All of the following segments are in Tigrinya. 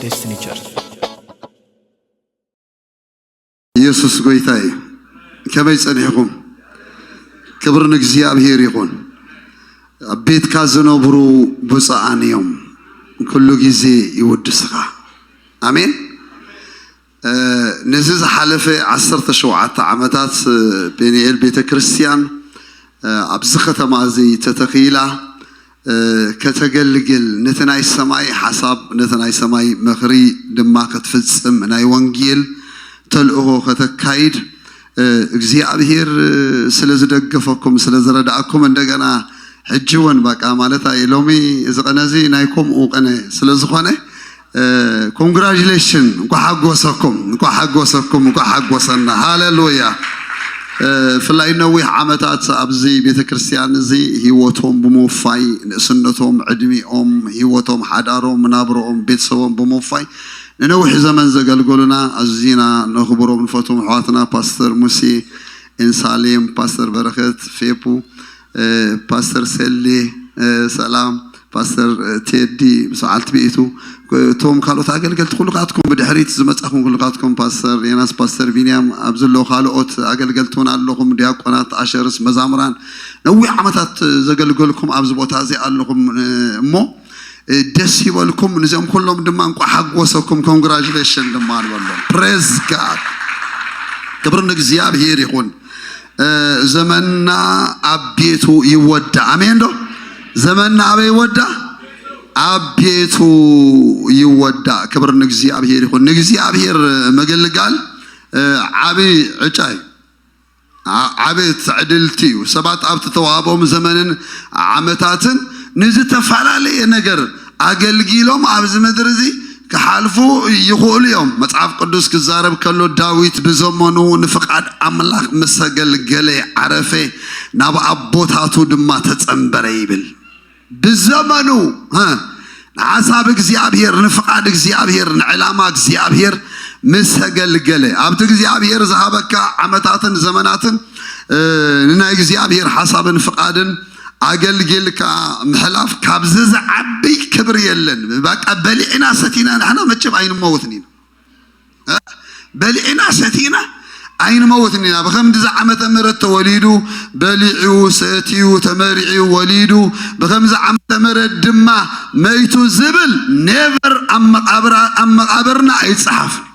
Destiny Church. ኢየሱስ ጎይታ እዩ። ከመይ ጸኒሕኩም? ክብሪ ንእግዚኣብሔር ይኹን። ኣብ ቤትካ ዝነብሩ ብፁዓን እዮም፣ ኩሉ ግዜ ይውድስኻ። ኣሜን። እ፣ ነዚ ዝሓለፈ ዓሰርተ ሸውዓተ ዓመታት፣ እ፣ ፔኒኤል ቤተ ክርስቲያን፣ እ፣ ኣብዚ ከተማ እዚ ተተኺላ፣ እ፣ ከተገልግል፣ ነቲ ናይ ሰማይ ሓሳብ፣ ነቲ ናይ ሰማይ ምኽሪ ድማ ክትፍጽም፣ ናይ ወንጌል ተልእኾ ከተካይድ፣ እ፣ እግዚኣብሔር፣ እ፣ ስለ ዝደገፈኩም፣ ስለ ዝረዳእኩም፣ እንደገና ሕጂ እውን በቃ ማለት ኣይ ሎሚ እዚ ቅነ እዚ ናይ ከምኡ ቅነ ስለ ዝኾነ፣ እ፣ ኮንግራጁሌሽን፣ እንኳ ሓጎሰኩም፣ እንኳ ሓጎሰኩም፣ እንኳ ሓጎሰና። ሃሌሉያ። እ፣ ብፍላይ ነዊሕ ዓመታት ኣብዚ ቤተ ክርስቲያን እዚ ህይወቶም ብምውፋይ፣ ንእስነቶም፣ ዕድሚኦም፣ ህይወቶም፣ ሓዳሮም፣ ናብረኦም፣ ቤተሰቦም ብምውፋይ ንነዊሕ ዘመን ዘገልገሉና ኣዝና ነኽብሮም ንፈትዎም ኣሕዋትና ፓስተር ሙሴ ኤንሳሌም፣ ፓስተር በረኸት ፌፑ፣ እ፣ ፓስተር ሰሌ፣ እ፣ ሰላም፣ ፓስተር ቴዲ ምስ በዓልቲ ቤቱ፣ እቶም ካልኦት ኣገልገልቲ ኩልኻትኩም፣ ብድሕሪት ዝመጻኹም ኩልኻትኩም፣ ፓስተር ዮናስ፣ ፓስተር ቢንያም፣ ኣብ ዘለዉ ካልኦት ኣገልገልቲ እውን ኣለኹም፣ ዲያቆናት፣ ኣሸርስ፣ መዛምራን፣ ነዊሕ ዓመታት ዘገልገልኩም ኣብዚ ቦታ እዚ ኣለኹም፣ እ፣ እሞ፣ እ፣ ደስ ይበልኩም። ነዚኦም ኩሎም ድማ እንቋዕ ሓጎሰኩም፣ ኮንግራጁሌሽን ድማ ንበሎም። ፕሬዝ ጋድ፣ ክብሪ ንእግዚኣብሔር ይኹን። እ፣ ዘመንና ኣብ ቤቱ ይወዳእ። ኣሜን ዶ? ዘመንና ኣበይ ይወዳእ? ኣብ ቤቱ ይወዳእ። ክብሪ ንእግዚኣብሔር ይኹን። ንእግዚኣብሔር ምግልጋል፣ እ፣ ዓቢ ዕጫ እዩ። ዓ-፣ ዓቢ ትዕድልቲ እዩ። ሰባት ኣብቲ ተዋህቦም ዘመንን ዓመታትን ንዝተፈላለየ ነገር ኣገልጊሎም ኣብዚ ምድሪ እዚ ክሓልፉ ይኽእሉ እዮም። መጽሓፍ ቅዱስ ክዛረብ ከሎ፣ ዳዊት ብዘመኑ ንፍቓድ ኣምላኽ ምስ ኣገልገለ ዓረፈ፣ ናብ ኣቦታቱ ድማ ተጸንበረ ይብል። ብዘመኑ፣ እ፣ ንሓሳብ እግዚኣብሔር፣ ንፍቓድ እግዚኣብሔር፣ ንዕላማ እግዚኣብሔር ምስ ኣገልገለ፣ ኣብቲ እግዚኣብሔር ዝሃበካ ዓመታትን ዘመናትን፣ እ፣ ንናይ እግዚኣብሔር ሓሳብን ፍቓድን ኣገልጊልካ ምሕላፍ ካብዚ ዝዓቢ ክብሪ የለን። በቃ በሊዕና ሰቲና ንሕና መቸም ኣይንመውትን ኢና። እ? በሊዕና ሰቲና ኣይንመውትን ኢና። ብኸምዚ ዓመተ ምህረት ተወሊዱ፣ በሊዑ፣ ሰትዩ፣ ተመሪዑ፣ ወሊዱ፣ ብኸምዚ ዓመተ ምህረት ድማ መይቱ ዝብል ኔቨር ኣብ መቓብራ-፣ ኣብ መቓብርና ኣይጸሓፍን።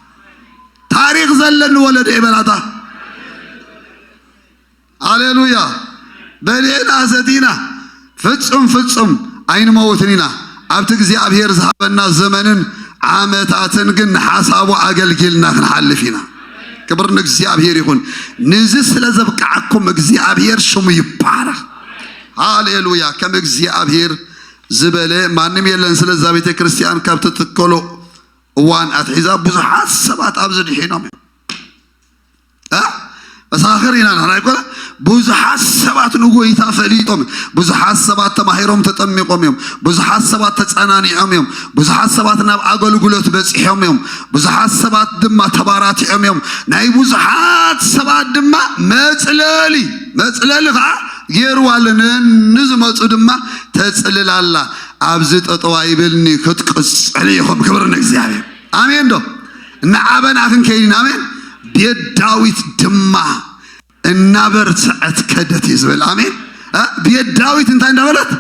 ታሪኽ ዘለኒ ወለዶ እየ በላታ። ሃሌሉያ። በሊዕና ሰቲና ፍጹም ፍጹም ኣይንመውትን ኢና። ኣብቲ እግዚኣብሔር ዝሃበና ዘመንን ዓመታትን ግን ንሓሳቡ ኣገልጊልና ክንሓልፍ ኢና። ክብሪ ንእግዚኣብሔር ይኹን። ንዚ ስለ ዘብቅዓኩም እግዚኣብሔር ሽሙ ይባረኽ። ሃሌሉያ። ከም እግዚኣብሔር ዝበለ ማንም የለን። ስለዛ ቤተ ክርስቲያን ካብ ትትከሎ እዋን ኣትሒዛ ብዙሓት ሰባት ኣብዚ ድሒኖም እዮም። እ? መሳኽር ኢና ንሕና ኣይኮነ። ብዙሓት ሰባት ንጎይታ ፈሊጦም፣ ብዙሓት ሰባት ተማሂሮም ተጠሚቖም እዮም፣ ብዙሓት ሰባት ተጸናኒዖም እዮም፣ ብዙሓት ሰባት ናብ ኣገልግሎት በጺሖም እዮም፣ ብዙሓት ሰባት ድማ ተባራቲዖም እዮም። ናይ ብዙሓት ሰባት ድማ መጽለሊ፣ መጽለሊ ኸዓ ገይርዋ ኣሎ። ንዝመጹ ድማ ተጽልል ኣላ። ኣብዚ ጠጠው ኣይበልኒ፣ ክትቅጽሉ ኢኹም። ክብሪ ንእግዚኣብሔር። ኣሜን ዶ? እናዓበና ክንከይድ ኢና። ኣሜን። ቤት ዳዊት ድማ እናበርትዐት ከደት እዩ ዝብል። ኣሜን። እ? ቤት ዳዊት እንታይ እንዳበለት?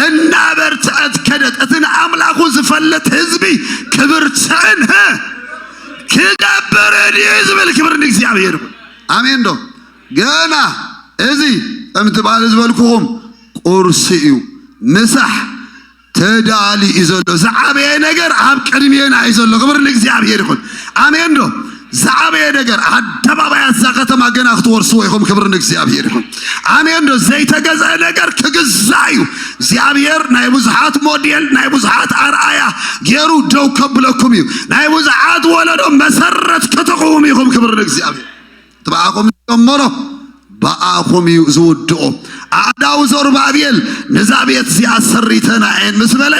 እናበርትዐት ከደት። እቲ ንኣምላኹ ዝፈልጥ ህዝቢ ክብርትዕን፣ እ፣ ክገብርን እዩ ዝብል። ክብሪ ንእግዚኣብሔር ይኹን። ኣሜን ዶ? ገና እዚ ከምቲ ባል ዝበልኩኹም ቁርሲ እዩ። ምሳሕ ተዳሊ እዩ ዘሎ። ዝዓበየ ነገር ኣብ ቅድሜና እዩ ዘሎ። ክብሪ ንእግዚኣብሔር ይኹን። ኣሜን ዶ? ዝዓበየ ነገር፣ ኣደባባያት እዛ ከተማ ገና ክትወርስዎ ኢኹም። ክብሪ ንእግዚኣብሔር ይኹን። ኣሜን ዶ? ዘይተገዝአ ነገር ክግዛእ እዩ። እግዚኣብሔር ናይ ብዙሓት ሞዴል፣ ናይ ብዙሓት ኣርኣያ ገይሩ ደው ከብለኩም እዩ። ናይ ብዙሓት ወለዶ መሰረት ክትቕውሙ ኢኹም። ክብሪ ንእግዚኣብሔር። እቲ ብኣኹም ዝጀመሮ ብኣኹም እዩ ዝውድኦ። ኣእዳው ዘሩባቤል ነዛ ቤት እዚኣ ኣሰርይተና እየን ምስ በለ፣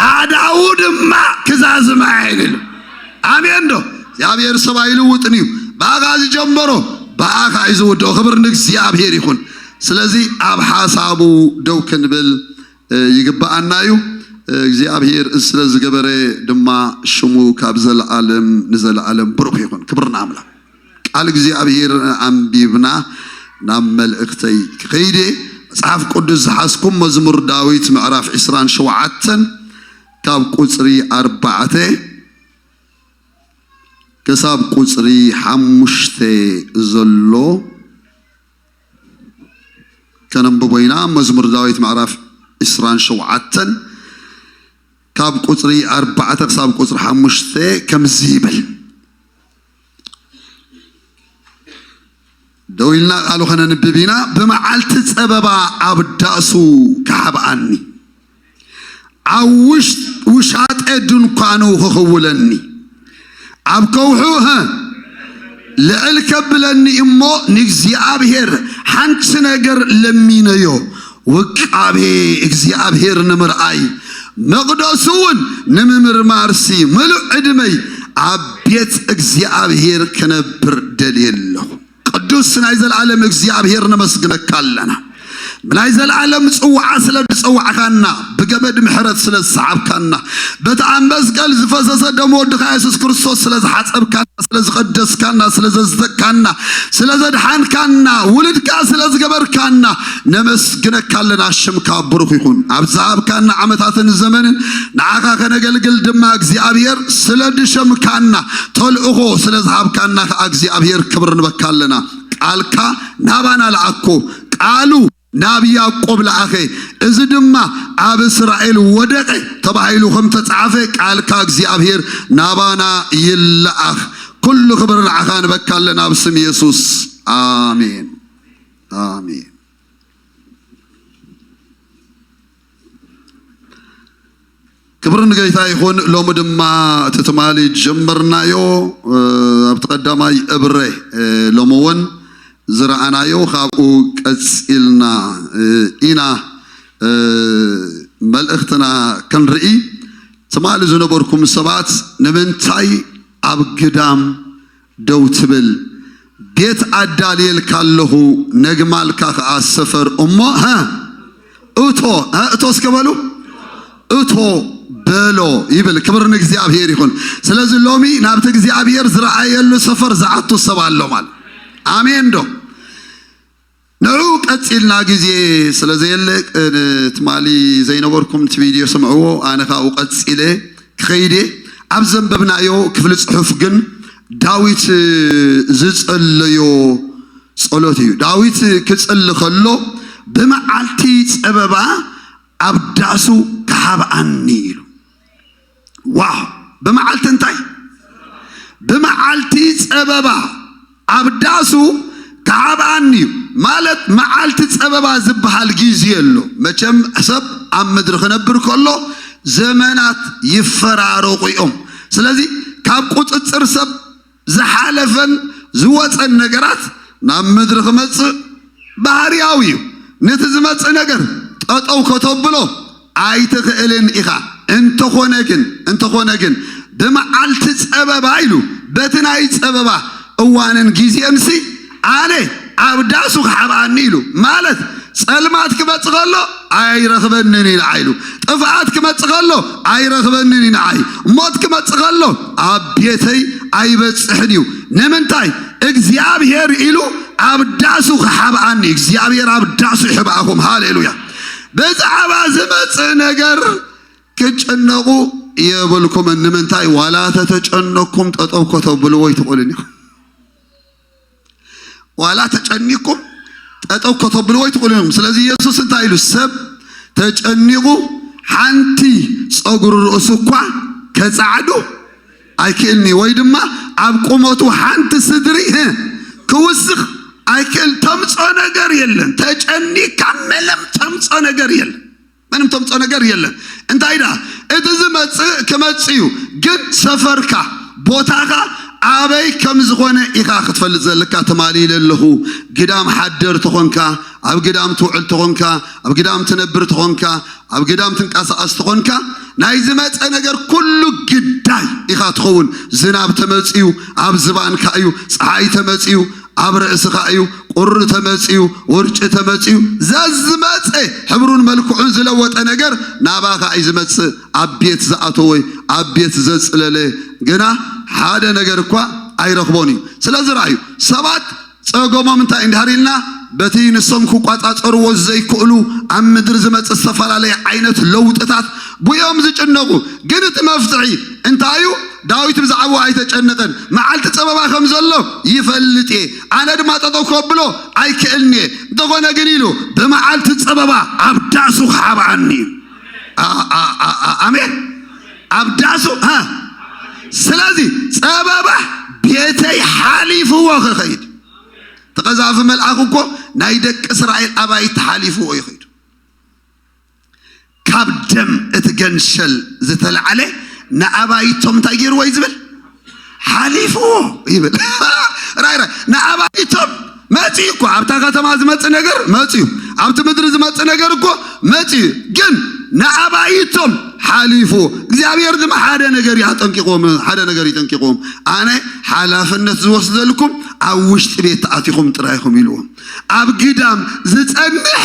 ኣእዳው ድማ ክዛዝማ እየን ኢሉ። ኣሜን ዶ? እግዚኣብሔር ሰብ ኣይልውጥን እዩ። ብኣኻ ዝጀመሮ ብኣኻ እዩ ዝውድኦ። ክብሪ ንእግዚኣብሔር ይኹን። ስለዚ ኣብ ሓሳቡ ደው ክንብል፣ እ፣ ይግብኣና እዩ። እግዚኣብሔር እዚ ስለ ዝገበረ ድማ ሽሙ ካብ ዘለዓለም ንዘለዓለም ብሩኽ ይኹን። ክብሪ ንኣምላኽ። ቃል እግዚኣብሔር ኣንቢብና ናብ መልእኽተይ ክኸይድ እየ። መጽሓፍ ቅዱስ ዝሓዝኩም መዝሙር ዳዊት ምዕራፍ ዕስራን ሸውዓተን ካብ ቁጽሪ ኣርባዕተ ክሳብ ቁጽሪ ሓሙሽተ ዘሎ ከነንብቦ ኢና። መዝሙር ዳዊት ምዕራፍ ዕስራን ሸውዓተን ካብ ቁጽሪ ኣርባዕተ ክሳብ ቁጽሪ ሓሙሽተ ከምዚ ይብል። ደው ኢልና ቃሉ ከነንብብ ኢና። ብመዓልቲ ጸበባ ኣብ ዳሱ ክሓብኣኒ፣ ኣብ ውሽ-፣ ውሻጠ ድንኳኑ ክኽውለኒ፣ ኣብ ከውሑ፣ ሀ፣ ልዕል ከብለኒ እሞ ንእግዚኣብሔር ሓንቲ ነገር ለሚነዮ፣ ውቃቤ እግዚኣብሔር ንምርኣይ፣ መቕደሱ እውን ንምምርማርሲ ምሉእ ዕድመይ ኣብ ቤት እግዚኣብሔር ክነብር ደልየ ኣለኹ። ቅዱስ ናይ ዘለዓለም እግዚኣብሔር ነመስግነካ ኣለና። ብናይ ዘለዓለም ጽዋዓ ስለ ዝጸዋዕካና፣ ብገመድ ምሕረት ስለ ዝሰዓብካና፣ በቲ ኣብ መስቀል ዝፈሰሰ ደም ወድኻ የሱስ ክርስቶስ ስለ ዝሓጸብካና፣ ስለ ዝቐደስካና፣ ስለ ዘዝተካና፣ ስለ ዘድሓንካና፣ ውሉድካ ስለ ዝገበርካና ነመስግነካ ኣለና። ሽምካ ብሩኽ ይኹን። ኣብ ዝሃብካና ዓመታትን ዘመንን ንዓኻ ከነገልግል ድማ እግዚኣብሔር ስለ ድሸምካና፣ ተልእኾ ስለ ዝሃብካና ከኣ እግዚኣብሔር ክብሪ ንበካ ኣለና። ቃልካ ናባና ለኣኮ፣ ቃሉ ናብ ያዕቆብ ለኣኸ፣ እዚ ድማ ኣብ እስራኤል ወደቐ ተባሂሉ ከም ተጻሕፈ ቃልካ እግዚኣብሔር ናባና ይለኣኽ። ኩሉ ክብሪ ንዓኻ ንበካ ኣለና ኣብ ስም የሱስ። ኣሜን። ኣሜን። ክብሪ ንጌታ ይኹን። ሎሚ ድማ እቲ ትማሊ ጀመርናዮ፣ እ፣ ኣብቲ ቀዳማይ እብረ፣ እ፣ ሎሚ እውን ዝረኣናዮ ካብኡ ቀጺልና፣ እ፣ ኢና፣ እ፣ መልእኽትና ክንርኢ። ትማሊ ዝነበርኩም ሰባት ንምንታይ ኣብ ግዳም ደው ትብል? ቤት ኣዳልየልካ ኣለኹ፣ ነግማልካ ከኣ ሰፈር እሞ፣ ሀ፣ እቶ፣ ሀ፣ እቶ እስከ በሉ፣ እቶ በሎ ይብል። ክብሪ ንእግዚኣብሔር ይኹን። ስለዚ ሎሚ ናብቲ እግዚኣብሔር ዝረኣየሉ ሰፈር ዝኣቱ ሰብ ኣሎ ማለት። ኣሜን ዶ? ንዑ ቀጺልና ግዜ ስለ ዘየለ፣ እ፣ ትማሊ ዘይነበርኩም እቲ ቪድዮ ስምዕዎ፣ ኣነ ካብኡ ቀጺለ ክኸይድ እየ። ኣብ ዘንበብናዮ ክፍሊ ጽሑፍ ግን ዳዊት ዝጸለዮ ጸሎት እዩ። ዳዊት ክጽሊ ከሎ ብመዓልቲ ጸበባ ኣብ ዳሱ ክሓብኣኒ ኢሉ። ዋው! ብመዓልቲ እንታይ? ብመዓልቲ ጸበባ ኣብ ዳሱ ክሓብኣኒ እዩ። ማለት መዓልቲ ጸበባ ዝበሃል ግዜ ኣሎ። መቸም ሰብ ኣብ ምድሪ ክነብር ከሎ ዘመናት ይፈራረቑ እዮም። ስለዚ ካብ ቁጽጽር ሰብ ዝሓለፈን ዝወጸን ነገራት ናብ ምድሪ ክመጽእ ባህርያዊ እዩ። ነቲ ዝመጽእ ነገር ጠጠው ከተብሎ ኣይትኽእልን ኢኻ። እንተኾነ ግን፣ እንተኾነ ግን ብመዓልቲ ጸበባ ኢሉ፣ በቲ ናይ ጸበባ እዋንን ግዜንሲ ኣነ ኣብ ዳሱ ክሓብኣኒ ኢሉ። ማለት ጸልማት ክመጽእ ከሎ ኣይረኽበንን እዩ ንዓይ ኢሉ። ጥፍኣት ክመጽእ ከሎ ኣይረኽበንን እዩ ንዓይ። ሞት ክመጽእ ከሎ ኣብ ቤተይ ኣይበጽሕን እዩ። ንምንታይ? እግዚኣብሔር ኢሉ ኣብ ዳሱ ክሓብኣኒ። እግዚኣብሔር ኣብ ዳሱ ይሕብኣኹም። ሃሌሉያ። ብዛዕባ ዝመጽእ ነገር ክትጨነቑ የብልኩምን። ንምንታይ? ዋላ ተተጨነኩም ጠጠው ከተብልዎ ኣይትኽእሉን ኢኹም። ዋላ ተጨኒኩም ጠጠው ከተብልዎ ኣይትኽእሉን ኢኹም። ስለዚ የሱስ እንታይ ኢሉ? ሰብ ተጨኒቑ ሓንቲ ጸጉሪ ርእሱ እኳ ከጻዕዱ ኣይክእልኒ፣ ወይ ድማ ኣብ ቁመቱ ሓንቲ ስድሪ፣ እ፣ ክውስኽ ኣይክእል። ተምጾ ነገር የለን። ተጨኒካ ምንም ተምጾ ነገር የለን። ምንም ተምጾ ነገር የለን። እንታይ ደኣ እቲ ዝመጽእ ክመጽእ እዩ፣ ግን ሰፈርካ፣ ቦታኻ ኣበይ ከም ዝኾነ ኢኻ ክትፈልጥ ዘለካ። ትማሊ ኢለ ኣለኹ፣ ግዳም ሓደር ተኾንካ፣ ኣብ ግዳም ትውዕል ተኾንካ፣ ኣብ ግዳም ትነብር ተኾንካ፣ ኣብ ግዳም ትንቀሳቐስ ተኾንካ፣ ናይ ዝመጸ ነገር ኩሉ ግዳይ ኢኻ ትኸውን። ዝናብ ተመጽዩ፣ ኣብ ዝባንካ እዩ። ጸሓይ ተመጽዩ፣ ኣብ ርእስኻ እዩ። ቁሪ ተመጽዩ፣ ውርጭ ተመጽዩ፣ ዘዝመጸ ሕብሩን መልክዑን ዝለወጠ ነገር ናባኻ እዩ ዝመጽእ። ኣብ ቤት ዝኣተወ፣ ኣብ ቤት ዘጽለለ ግና ሓደ ነገር እኳ ኣይረኽቦን እዩ። ስለዚ ረኣዩ፣ ሰባት ጸገሞም እንታይ እንድሕር ኢልና፣ በቲ ንሶም ክቋጻጸርዎ ዘይክእሉ ኣብ ምድሪ ዝመጽእ ዝተፈላለየ ዓይነት ለውጥታት ብኦም ዝጭነቑ። ግን እቲ መፍትሒ እንታይ እዩ? ዳዊት ብዛዕባኡ ኣይተጨነቐን። መዓልቲ ጸበባ ከም ዘሎ ይፈልጥ እየ፣ ኣነ ድማ ጠጠው ከብሎ ኣይክእልን እየ። እንተኾነ ግን ኢሉ፣ ብመዓልቲ ጸበባ ኣብ ዳሱ ክሓብኣኒ እዩ። ኣ-፣ ኣ-፣ ኣ-፣ ኣ-፣ ኣሜን። ኣብ ዳሱ፣ ሃ። ስለዚ ጸበባ ቤተይ ሓሊፍዎ ክኸይድ። እቲ ቀዛፊ መልኣኽ እኮ ናይ ደቂ እስራኤል ኣባይቲ ሓሊፍዎ እዩ ኸይዱ። ካብ ደም እቲ ገንሸል ዝተላዕለ ንኣባይቶም እንታይ ገይርዎ እዩ ዝብል? ሓሊፍዎ ይብል። ራይ ራይ፣ ንኣባይቶም መጺኡ እኮ፣ ኣብታ ከተማ ዝመጽእ ነገር መጺኡ፣ ኣብቲ ምድሪ ዝመጽእ ነገር እኮ መጺኡ፣ ግን ንኣባይቶም ሓሊፍዎ። እግዚኣብሔር ድማ ሓደ ነገር እዩ ኣጠንቂቕዎም፣ ሓደ ነገር እዩ ጠንቂቕዎም። ኣነ ሓላፍነት ዝወስደልኩም ኣብ ውሽጢ ቤት ኣቲኹም ጥራይ ኢኹም ኢልዎም። ኣብ ግዳም ዝጸንሕ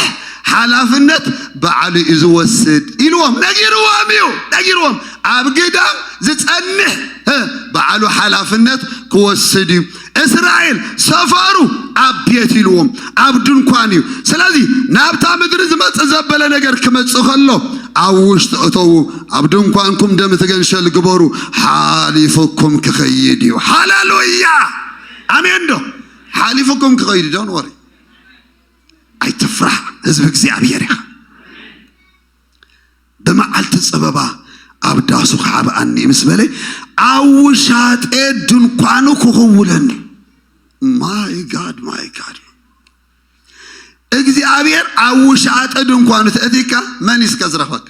ሓላፍነት ባዕሉ እዩ ዝወስድ ኢልዎም። ነጊርዎም እዩ፣ ነጊርዎም። ኣብ ግዳም ዝጸንሕ፣ እ፣ ባዕሉ ሓላፍነት ክወስድ እዩ። እስራኤል ሰፈሩ ኣብ ቤት ኢልዎም፣ ኣብ ድንኳን እዩ። ስለዚ ናብታ ምድሪ ዝመጽእ ዘበለ ነገር ክመጽእ ከሎ ኣብ ውሽጢ እተዉ፣ ኣብ ድንኳንኩም ደም እቲ ገንሸል ግበሩ፣ ሓሊፉኩም ክኸይድ እዩ። ሃሌሉያ! ኣሜን ዶ? ሓሊፉኩም ክኸይድ እዩ። ዶንት ወሪ፣ ኣይትፍራህ፣ ህዝቢ እግዚኣብሔር ኢኻ። ብመዓልቲ ጸበባ ኣብ ዳሱ ክሓብኣኒ ምስ በለ፣ ኣብ ውሻጤ ድንኳኑ ክኽውለኒ። ማይ ጋድ፣ ማይ ጋድ። እግዚኣብሔር ኣብ ውሻጠ ድንኳኑ ተእቲካ መን እስከ ዝረኽበካ?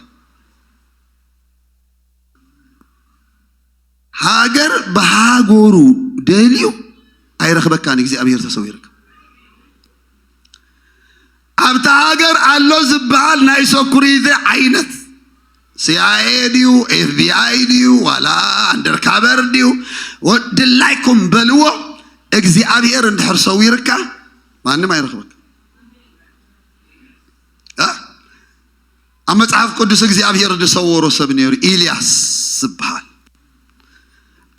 ሃገር ብሃገሩ ደልዩ ኣይረኽበካን። እግዚኣብሔር ተሰዊርካ። ኣብታ ሃገር ኣሎ ዝበሃል ናይ ሰኩሪቲ ዓይነት፣ ሲኣይኤ ድዩ፣ ኤፍቢኣይ ድዩ፣ ዋላ ኣንደርካቨር ድዩ፣ ወ-፣ ድላይኩም በልዎ። እግዚኣብሔር እንድሕር ሰዊርካ ማንም ኣይረኽበካ። እ? ኣብ መጽሓፍ ቅዱስ እግዚኣብሔር ዝሰወሮ ሰብ ነይሩ፣ ኢልያስ ዝበሃል።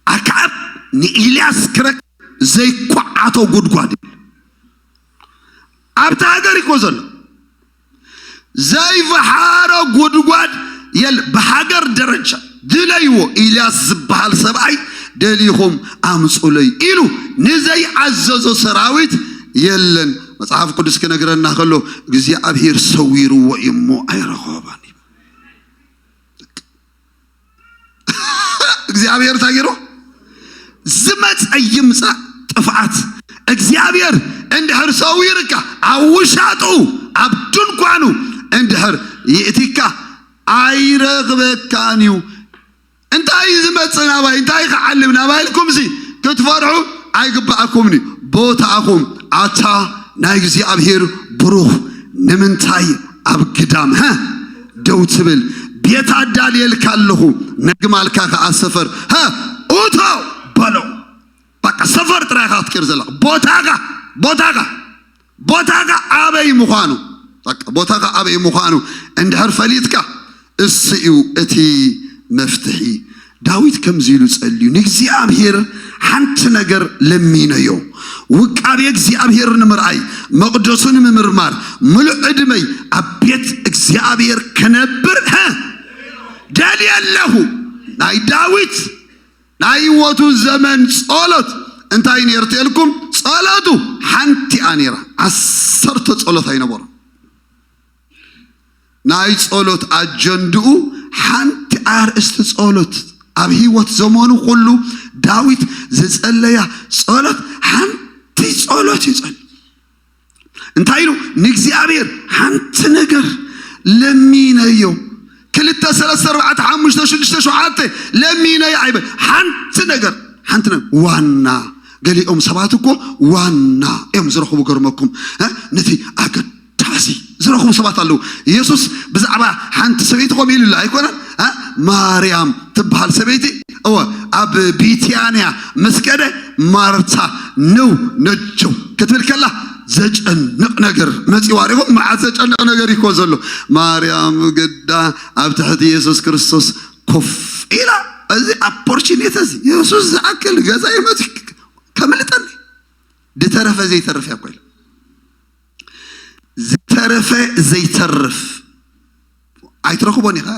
ኣክዓብ ንኢልያስ ክረክብ ዘይኳዓቶ ጉድጓድ የለን። ኣብታ ሃገር እኮ ዘሎ ዘይፈሓሮ ጉድጓድ የለ። ብሃገር ደረጃ ድለይዎ፣ ኢልያስ ዝበሃል ሰብኣይ ደሊኹም ኣምጹለይ ኢሉ ንዘይኣዘዞ ሰራዊት የለን። መጽሓፍ ቅዱስ ክነግረና ከሎ እግዚኣብሔር ሰዊርዎ እዩ እሞ ኣይረኸቦን። እግዚኣብሔር እንታይ ገይሩ? ዝመጸ ይምጻእ ጥፍኣት። እግዚኣብሔር እንድሕር ሰዊርካ ኣብ ውሻጡ ኣብ ድንኳኑ እንድሕር ይእቲካ ኣይረኽበካን እዩ። እንታይ እዩ ዝመጽእ ናባይ? እንታይ ክዓልብ ናባይ ኢልኩምሲ ክትፈርሑ ኣይግባኣኩምን እዩ። ቦታኹም ኣታ ናይ እግዚኣብሔር ብሩኽ ንምንታይ ኣብ ግዳም፣ ሀ፣ ደው ትብል? ቤት ኣዳልየልካ ኣለኹ፣ ነግማልካ ከኣ ሰፈር፣ ሀ፣ እቶ በሎ። በቃ ሰፈር ጥራይ ኢኻ ክትቀይር ዘለኻ። ቦታኻ፣ ቦታኻ፣ ቦታኻ ኣበይ ምዃኑ፣ በቃ ቦታኻ ኣበይ ምዃኑ እንድሕር ፈሊጥካ፣ እሱ እዩ እቲ መፍትሒ። ዳዊት ከምዚ ኢሉ ጸልዩ፣ ንእግዚኣብሔር ሓንቲ ነገር ለሚነዮ። ውቃቤ እግዚኣብሔር ንምርኣይ፣ መቕደሱ ንምምርማር፣ ምሉእ ዕድመይ ኣብ ቤት እግዚኣብሔር ክነብር፣ ሀ፣ ደልየ ኣለኹ። ናይ ዳዊት ናይ ህይወቱ ዘመን ጸሎት እንታይ ነይሩ ተልኩም? ጸሎቱ ሓንቲ እያ ነይራ። ዓሰርተ ጸሎት ኣይነበሮን። ናይ ጸሎት ኣጀንድኡ ሓንቲ ኣርእስቲ ጸሎት፣ ኣብ ህይወት ዘመኑ ኩሉ ዳዊት ዝጸለያ ጸሎት ሓንቲ ጸሎት ይጸል። እንታይ ኢሉ? ንእግዚኣብሔር ሓንቲ ነገር ለሚነዮ። ክልተ፣ ሰለስተ፣ ኣርባዕተ፣ ሓሙሽተ፣ ሽዱሽተ፣ ሸውዓተ ለሚነዮ ኣይበል። ሓንቲ ነገር፣ ሓንቲ ነገር ዋና። ገሊኦም ሰባት እኮ ዋና እዮም ዝረኽቡ። ገርመኩም፣ እ? ነቲ ኣገዳሲ ዝረኽቡ ሰባት ኣለዉ። ኢየሱስ ብዛዕባ ሓንቲ ሰበይቲ ከምኡ ኢሉላ ኣይኮነን? እ? ማርያም ትበሃል ሰበይቲ፣ እወ፣ ኣብ ቢትያንያ ምስ ከደ ማርታ ነው ነጀው ክትብል ከላ ዘጨንቕ ነገር መፂዋ ሪኹም። መዓት ዘጨንቕ ነገር ይኮ ዘሎ። ማርያም ግዳ ኣብ ትሕቲ የሱስ ክርስቶስ ኮፍ ኢላ። እዚ ኣፖርቹኒቲ እዚ የሱስ ዝኣክል ገዛ ይመፅ ከምልጠኒ። ዝተረፈ ዘይተርፍ እያ ኮይላ ዝተረፈ ዘይተርፍ ኣይትረኽቦን ኢኻ።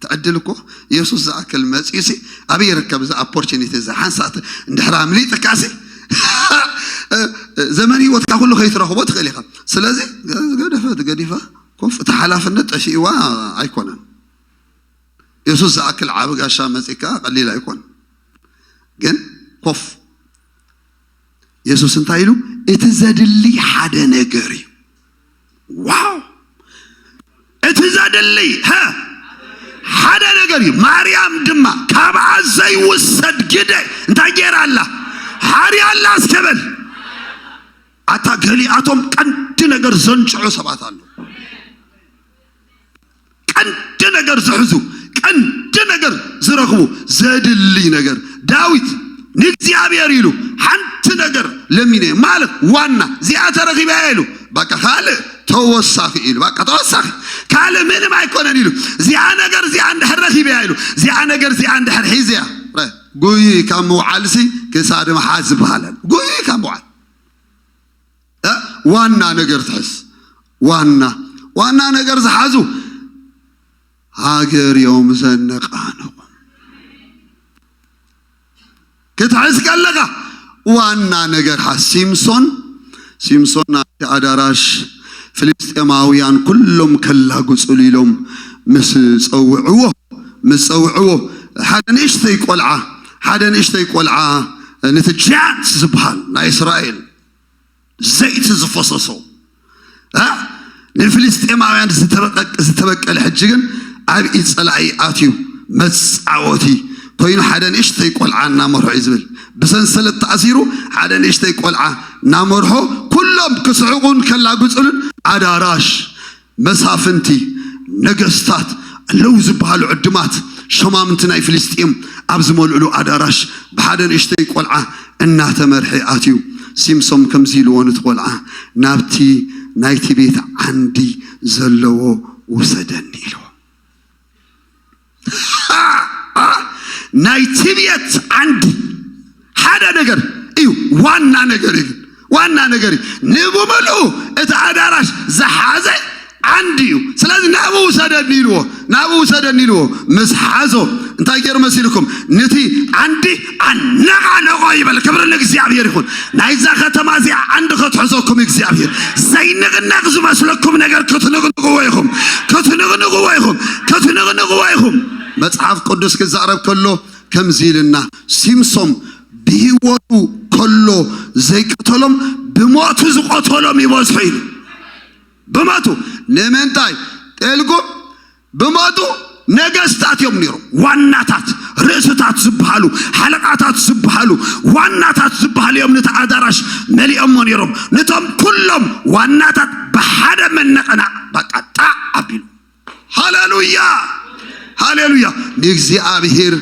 ትዕድል እኮ የሱስ ዝኣክል መፅዩ ሲ ኣበይ ይርከብ? እዚ ኣፖርቹኒቲ እዚ ሓንሳት እንድሕር ኣምሊጥካ ሲ ዘመን ህይወትካ ኩሉ ከይትረኽቦ ትኽእል ኢኻ። ስለዚ ገደፈት ገዲፋ ኮፍ እቲ ሓላፍነት ጠፊእዋ ኣይኮነን። የሱስ ዝኣክል ዓቢ ጋሻ መፂካ ቀሊል ኣይኮን። ግን ኮፍ የሱስ እንታይ ኢሉ? እቲ ዘድሊ ሓደ ነገር እዩ። ዋው! እቲ ዘድሊ ሀ ሓደ ነገር እዩ። ማርያም ድማ ካብኣ ዘይውሰድ ግደ እንታይ ገይራ ኣላ? ሓርያ ኣላ እስከ በል። ኣታ ገሊኣቶም ቀንዲ ነገር ዘንጭዑ ሰባት ኣለዉ። ቀንዲ ነገር ዝሕዙ፣ ቀንዲ ነገር ዝረኽቡ፣ ዘድሊ ነገር። ዳዊት ንእግዚኣብሔር ኢሉ ሓንቲ ነገር ለሚነ ማለት ዋና እዚኣ ተረኺበያ ኢሉ በቃ ካልእ ተወሳኺ ኢሉ በቃ ተወሳኺ ካልእ ምንም ኣይኮነን ኢሉ እዚኣ ነገር እዚኣ እንድሕር ረኺበያ ኢሉ እዚኣ ነገር እዚኣ እንድሕር ሒዘያ ጉይ ካብ ምውዓልሲ ክሳድ ምሓዝ ዝበሃለን ጉይ ካብ ምውዓል እ? ዋና ነገር ትሕዝ ዋና ዋና ነገር ዝሓዙ ሃገር እዮም ዘነቃነቁ። ክትሕዝ ከለኻ ዋና ነገር ሓዝ። ሲምሶን ሲምሶን ናብቲ ኣዳራሽ ፍልስጤማውያን ኩሎም ከላጉፅሉ ኢሎም ምስ ፀውዕዎ ምስ ፀውዕዎ ሓደ ንእሽተይ ቆልዓ ሓደ ንእሽተይ ቆልዓ ነቲ ጃያንት ዝበሃል ናይ እስራኤል ዘይቲ ዝፈሰሶ እ? ንፍልስጤማውያን ዝተበቀ- ዝተበቀለ ሕጂ ግን ኣብ ኢድ ጸላኢ ኣትዩ መጻወቲ ኮይኑ ሓደ ንእሽተይ ቆልዓ እናመርሖ እዩ ዝብል ብሰንሰለት ተኣሲሩ ሓደ ንእሽተይ ቆልዓ እናመርሖ ኩሎም ክስሕቁን ከላግጹሉን ኣዳራሽ መሳፍንቲ ነገስታት ኣለዉ ዝበሃሉ ዕድማት ሸማምንቲ ናይ ፍልስጤም ኣብ ዝመልእሉ ኣዳራሽ ብሓደ ንእሽተይ ቆልዓ እናተመርሐ ኣትዩ። ሲምሶም ከምዚ ኢልዎ ነቲ ቆልዓ፣ ናብቲ ናይቲ ቤት ዓንዲ ዘለዎ ውሰደኒ ኢልዎ። ናይቲ ቤት ዓንዲ ሓደ ነገር እዩ፣ ዋና ነገር እዩ፣ ዋና ነገር እዩ። ንብምልኡ እቲ ኣዳራሽ ዝሓዘ ዓንዲ እዩ። ስለዚ ናብኡ ውሰደኒ ኢልዎ፣ ናብኡ ውሰደኒ ኢልዎ። ምስ ሓዞ እንታይ ገይሩ መሲልኩም? ነቲ ዓንዲ ኣነቓነቖ ይበል። ክብሪ ንእግዚኣብሔር ይኹን። ናይዛ ከተማ እዚኣ ዓንዲ ከትሕዘኩም እግዚኣብሔር። ዘይንቕነቕ ዝመስለኩም ነገር ክትንቕንቕዎ ኢኹም፣ ክትንቕንቕዎ ኢኹም፣ ክትንቕንቕዎ ኢኹም። መጽሓፍ ቅዱስ ክዛረብ ከሎ ከምዚ ኢልና፣ ሲምሶም ብህይወቱ ከሎ ዘይቀተሎም ብሞቱ ዝቐተሎም ይበዝሑ ኢሉ። ብሞቱ ንምንታይ ኢልኩም? ብሞቱ ነገስታት እዮም ነይሮም። ዋናታት፣ ርእስታት ዝበሃሉ፣ ሓለቓታት ዝበሃሉ፣ ዋናታት ዝበሃሉ እዮም ነቲ ኣዳራሽ መሊኦሞ ነይሮም። ነቶም ኩሎም ዋናታት ብሓደ መነቐና በቃ ጣዕ ኣቢሉ። ሃሌሉያ ሃሌሉያ። ንእግዚኣብሔር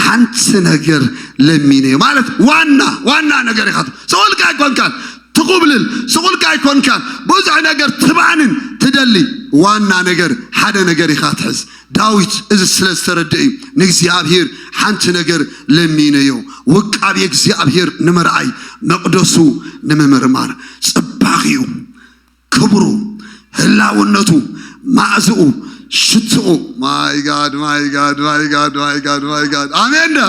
ሓንቲ ነገር ለሚነ ማለት ዋና ዋና ነገር ኢኻ። ሰውልካ ኣይኮንካን ትኹብልል ስቑልካ ኣይኮንካን። ብዙሕ ነገር ትባንን ትደሊ። ዋና ነገር ሓደ ነገር ኢኻ ትሕዝ። ዳዊት እዚ ስለ ዝተረድእ እዩ ንእግዚኣብሔር ሓንቲ ነገር ለሚነዮ። ውቃቤ እግዚኣብሔር ንምርኣይ መቕደሱ ንምምርማር ጽባኺኡ ክብሩ ህላውነቱ ማእዝኡ ሽትኡ ማይ ጋድ ማይ ጋድ ማይ ጋድ ማይ ጋድ ማይ ጋድ ኣሜን ዳ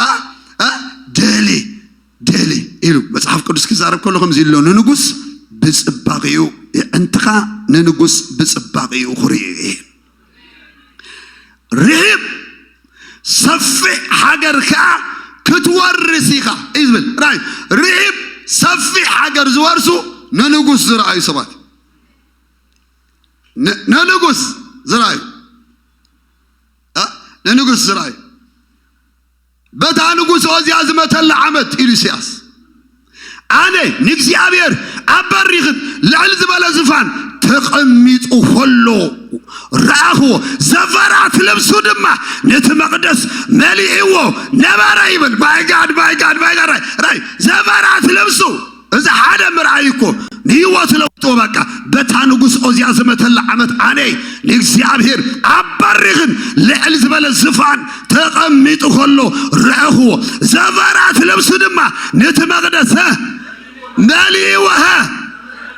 አ? አ? ደሊ ደሊ ኢሉ መጽሓፍ ቅዱስ ክዛረብ ከሎ ከምዚ ኢሎ ንንጉስ ብጽባቂኡ የዕንትኻ ንንጉስ ብጽባቂኡ ክርእዩ እየ ርሂብ ሰፊሕ ሃገር ከዓ ክትወርስ ኢኻ እዩ ዝብል ራይ ርሂብ ሰፊሕ ሃገር ዝወርሱ ንንጉስ ዝረኣዩ ሰባት ንንጉስ ዝረኣዩ ንንጉስ ዝረኣዩ በታ ንጉስ ኦዝያ ዝመተላ ዓመት ኢሉ ኢሳያስ ኣነ ንእግዚኣብሔር ኣብ በሪኽን ልዕል ዝበለ ዝፋን ተቐሚጡ ከሎ ረኣኽዎ ዘፈራት ልብሱ ድማ ነቲ መቕደስ መሊእዎ ነበረ ይብል ማይጋድ ማይጋድ ማይጋድ ራይ ዘፈራት ልብሱ እዚ ሓደ ምርኣይ እኮ ንህይወት ለውጦ። በቃ በታ ንጉስ ኦዝያ ዝመተላ ዓመት ኣነ ንእግዚኣብሔር ኣብ በሪኽን ልዕል ዝበለ ዝፋን ተቐሚጡ ከሎ ረእኽዎ። ዘበራት ልብሱ ድማ ነቲ መቕደስ መሊእዎ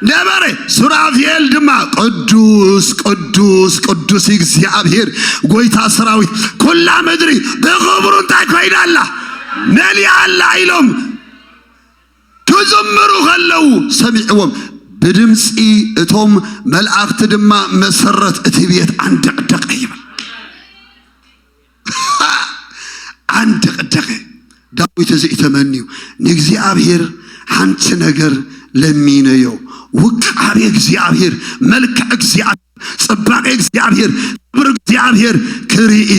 ነበረ። ሱራፌል ድማ ቅዱስ ቅዱስ ቅዱስ እግዚኣብሔር ጎይታ ሰራዊት፣ ኩላ ምድሪ ብኽብሩ እንታይ ኮይና ኣላ? መሊኣ ኣላ ኢሎም ክዝምሩ ከለዉ ሰሚዕዎም። ብድምፂ እቶም መላእኽቲ ድማ መሰረት እቲ ቤት ኣንደቕደቐ ይብል። ኣንደቕደቐ። ዳዊት እዚ እዩ ተመንዩ። ንእግዚኣብሔር ሓንቲ ነገር ለሚነዮ። ውቃቤ እግዚኣብሔር፣ መልክዕ እግዚኣብሔር፣ ጽባቐ እግዚኣብሔር፣ ክብሪ እግዚኣብሔር ክርኢ፣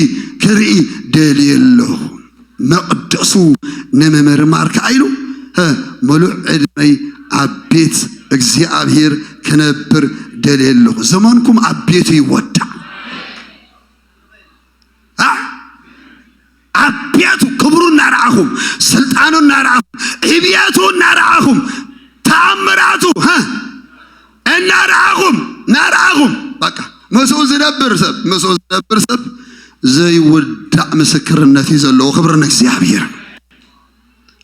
ክርኢ ደልየ ኣለኹ። መቕደሱ ንምምርማር ከኣ ኢሉ፣ እ፣ ምሉእ ዕድመይ ኣብ ቤት እግዚኣብሔር ክነብር ደልየ ኣለኹ። ዘመንኩም ኣብ ቤቱ ይወዳእ። አ? ኣብ ቤቱ ክብሩ እናረኣኹም፣ ስልጣኑ እናረኣኹም፣ ዕብየቱ እናረኣኹም፣ ተኣምራቱ፣ እ፣ እናረኣኹም፣ እናረኣኹም፣ በቃ ምስኡ ዝነብር ሰብ፣ ምስኡ ዝነብር ሰብ ዘይውዳእ ምስክርነት እዩ ዘለዎ። ክብሪ ንእግዚኣብሔር።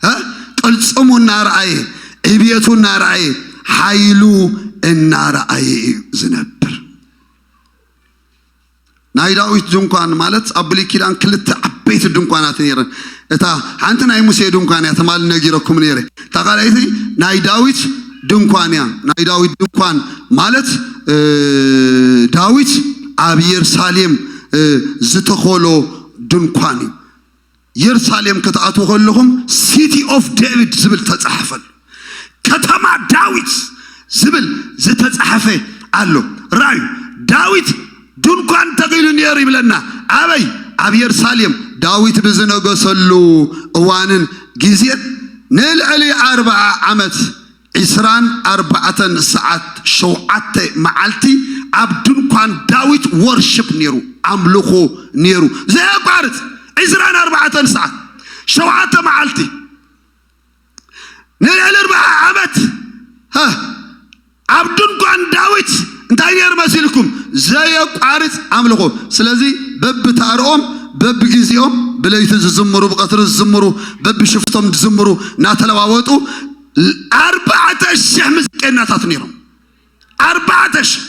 እ? ቅልጽሙ እናረኣየ፣ ዕብየቱ እናረኣየ፣ ሓይሉ እናረኣየ እዩ ዝነብር። ናይ ዳዊት ድንኳን ማለት ኣብ ብሉይ ኪዳን ክልተ ዓበይቲ ድንኳናት ነይረን። እታ ሓንቲ ናይ ሙሴ ድንኳን እያ፣ ትማሊ ነጊረኩም ነይረ። እታ ካልኣይቲ ናይ ዳዊት ድንኳን እያ። ናይ ዳዊት ድንኳን ማለት፣ እ፣ ዳዊት ኣብ የሩሳሌም፣ እ፣ ዝተኸሎ ድንኳን እዩ። የሩሳሌም ክትኣትዉ ከለኹም ሲቲ ኦፍ ዴቪድ ዝብል ተጻሕፈሉ፣ ከተማ ዳዊት ዝብል ዝተጻሕፈ ኣሎ። ራእዩ ዳዊት ድንኳን ተኺሉ ነይሩ ይብለና። ኣበይ? ኣብ የሩሳሌም። ዳዊት ብዝነገሰሉ እዋንን ግዜን ንልዕሊ ኣርብዓ ዓመት ዒስራን ኣርባዕተን ሰዓት ሸውዓተ መዓልቲ ኣብ ድንኳን ዳዊት ወርሽፕ ነይሩ፣ ኣምልኾ ነይሩ ዘየቋርጽ። ዒስራን ኣርባዕተን ሰዓት ሸውዓተ መዓልቲ ንልዕሊ ኣርብዓ ዓመት፣ ሀ፣ ኣብ ድንኳን ዳዊት እንታይ ነይሩ መሲልኩም? ዘየቋርጽ ኣምልኾ። ስለዚ በብታርኦም በብግዜኦም ብለይቲ ዝዝምሩ፣ ብቐትሪ ዝዝምሩ፣ በብሽፍቶም ዝዝምሩ እናተለዋወጡ ኣርባዕተ ሽሕ ሙዚቀኛታት ነይሮም። ኣርባዕተ ሽሕ።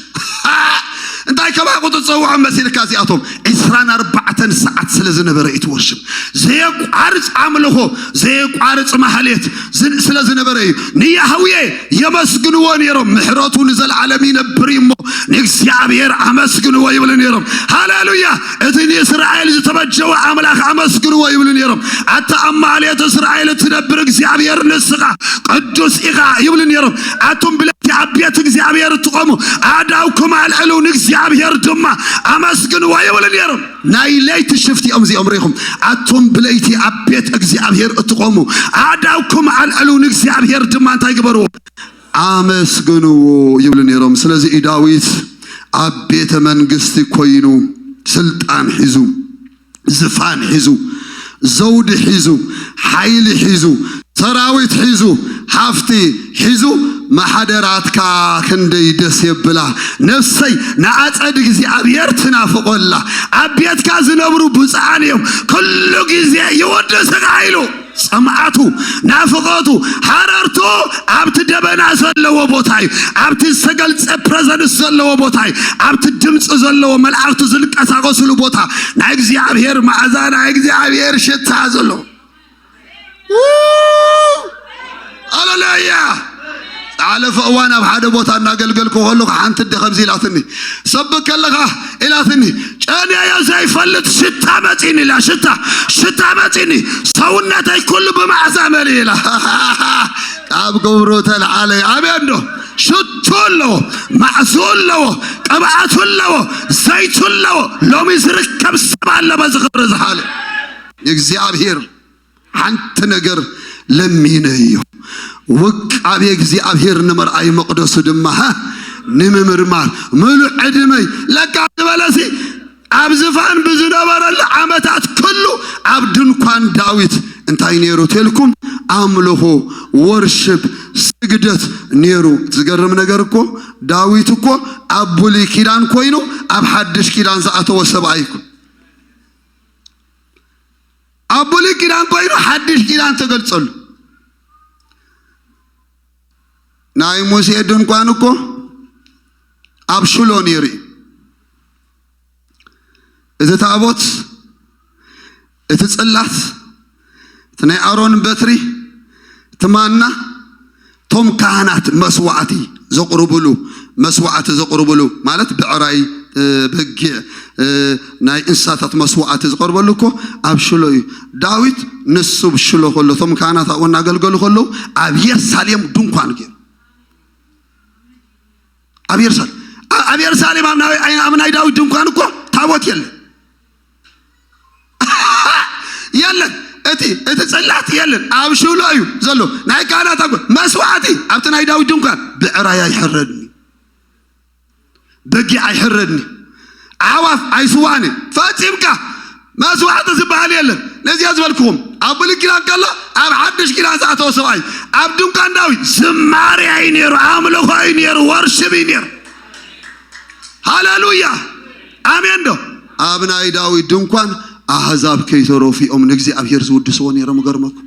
እንታይ ከባኹ ትጸውዖም መሲልካ? እዚኣቶም ዒስራን ኣርባዕተን ሰዓት ስለ ዝነበረ እቲ ወርሽፕ፣ ዘየቋርጽ ኣምልኾ፣ ዘየቋርጽ ማህሌት ዝ-፣ ስለ ዝነበረ እዩ። ንያህዌ የመስግንዎ ነይሮም። ምሕረቱ ንዘለዓለም ይነብር እዩ እሞ ንእግዚኣብሔር ኣመስግንዎ ይብሉ ነይሮም። ሃሌሉያ! እቲ ንእስራኤል ዝተበጀወ ኣምላኽ ኣመስግንዎ ይብሉ ነይሮም። ኣታ ኣብ ማህሌት እስራኤል እትነብር እግዚኣብሔር ንስኻ ቅዱስ ኢኻ ይብሉ ነይሮም። ኣቱም ብለይቲ ኣብ ቤት እግዚኣብሔር እትቖሙ ኣእዳውኩም ኣልዕሉ ንእግዚኣብሔር ድማ ኣመስግንዎ ይብሉ ነይሮም። ናይ ለይቲ ሽፍት እዮም እዚኦም ርኢኹም። ኣቱም ብለይቲ ኣብ ቤት እግዚኣብሔር እትቖሙ ኣእዳውኩም ኣልዕሉ ንእግዚኣብሔር ድማ እንታይ ግበርዎ? ኣመስግንዎ ይብሉ ነይሮም። ስለዚ እዩ ዳዊት ኣብ ቤተ መንግስቲ ኮይኑ ስልጣን ሒዙ፣ ዝፋን ሒዙ፣ ዘውዲ ሒዙ፣ ሓይሊ ሒዙ፣ ሰራዊት ሒዙ፣ ሃፍቲ ሒዙ፣ ማሕደራትካ ክንደይ ደስ የብላ። ነፍሰይ ንኣጸድ እግዚኣብሔር ትናፍቆላ። ኣብ ቤትካ ዝነብሩ ብፁዓን እዮም፣ ኩሉ ግዜ ይውድስኻ ኢሉ። ጸምኣቱ፣ ናፍቆቱ፣ ሃረርቱ ኣብቲ ደበና ዘለዎ ቦታ እዩ። ኣብቲ ዝተገልጸ ፕረዘንስ ዘለዎ ቦታ እዩ። ኣብቲ ድምፂ ዘለዎ መላእኽቱ ዝንቀሳቐስሉ ቦታ ናይ እግዚኣብሔር መዓዛ፣ ናይ እግዚኣብሔር ሽታ ዘሎ። ሃሌሉያ! ዝሓለፈ እዋን ኣብ ሓደ ቦታ እናገልገልኩ ከለኹ ሓንቲ ኣደ ከምዚ ኢላትኒ፣ ሰብክ ከለኻ ኢላትኒ፣ ጨንየዮ ዘይፈልጥ ሽታ መፂኒ ኢላ፣ ሽታ፣ ሽታ መፂኒ፣ ሰውነተይ ኩሉ ብመዓዛ መሊኡ ኢላ። ካብ ግብሩ ተልዓለ። ኣሜን ዶ? ሽቱ ኣለዎ፣ ማዕሱ ኣለዎ፣ ቅብኣቱ ኣለዎ፣ ዘይቱ ኣለዎ። ሎሚ ዝርከብ ሰብ ኣሎ በዚ ክብሪ ዝሓለ እግዚኣብሔር። ሓንቲ ነገር ለሚነዮ፣ ውቃቤ እግዚኣብሔር ንምርኣይ፣ መቕደሱ ድማ፣ ሃ፣ ንምምርማር። ምሉእ ዕድመይ ለካ ዝበለሲ ኣብ ዝፋን ብዝነበረሉ ዓመታት ኩሉ ኣብ ድንኳን ዳዊት እንታይ ነይሩ ተልኩም? ኣምልኾ፣ ወርሽፕ፣ ስግደት ነይሩ። ዝገርም ነገር እኮ፣ ዳዊት እኮ ኣብ ብሉይ ኪዳን ኮይኑ ኣብ ሓድሽ ኪዳን ዝኣተወ ሰብኣይ እኮ። ኣብ ብሉይ ኪዳን ኮይኑ ሓድሽ ኪዳን ተገልጸሉ። ናይ ሙሴ ድንኳን እኮ ኣብ ሽሎ ነይሩ እዩ። እቲ ታቦት፣ እቲ ጽላት፣ እቲ ናይ ኣሮን በትሪ፣ እቲ ማና፣ እቶም ካህናት መስዋዕቲ ዘቕርብሉ፣ መስዋዕቲ ዘቕርብሉ ማለት ብዕራይ፣ እ፣ በጊዕ፣ እ፣ ናይ እንስሳታት መስዋዕቲ ዝቐርበሉ እኮ ኣብ ሽሎ እዩ። ዳዊት ንሱ ኣብ ሽሎ ከሎ፣ እቶም ካህናት ኣብኡ እናገልገሉ ከለዉ ኣብ የሩሳሌም ድንኳን ገይሩ። ኣብ የሩሳሌም፣ ኣ-፣ ኣብ የሩሳሌም ኣብ ናይ፣ ኣብ ናይ ዳዊት ድንኳን እኮ ታቦት የለን። የለን። እቲ፣ እቲ ጽላት የለን። ኣብ ሽሎ እዩ ዘሎ። ናይ ካህናት ኣጎ-፣ መስዋዕቲ ኣብቲ ናይ ዳዊት ድንኳን ብዕራይ ኣይሕረድን እዩ። በጊዕ ኣይሕረድን እዩ። ኣዕዋፍ ኣይስዋእን እዩ። ፈጺምካ መስዋዕቲ ዝበሃል የለን። ነዚኣ ዝበልክኹም ኣብ ብሉይ ኪዳን ከሎ ኣብ ሓድሽ ኪዳን ዝኣተወ ሰብኣይ ኣብ ድንኳን ዳዊት ዝማሬ እዩ ነይሩ፣ ኣምልኾ እዩ ነይሩ፣ ወርሽፕ እዩ ነይሩ። ሃሌሉያ። ኣሜን ዶ? ኣብ ናይ ዳዊት ድንኳን ኣህዛብ ከይተረፉ እዮም ንእግዚኣብሔር ዝውድስዎ ነይሮም። እገርመኩም።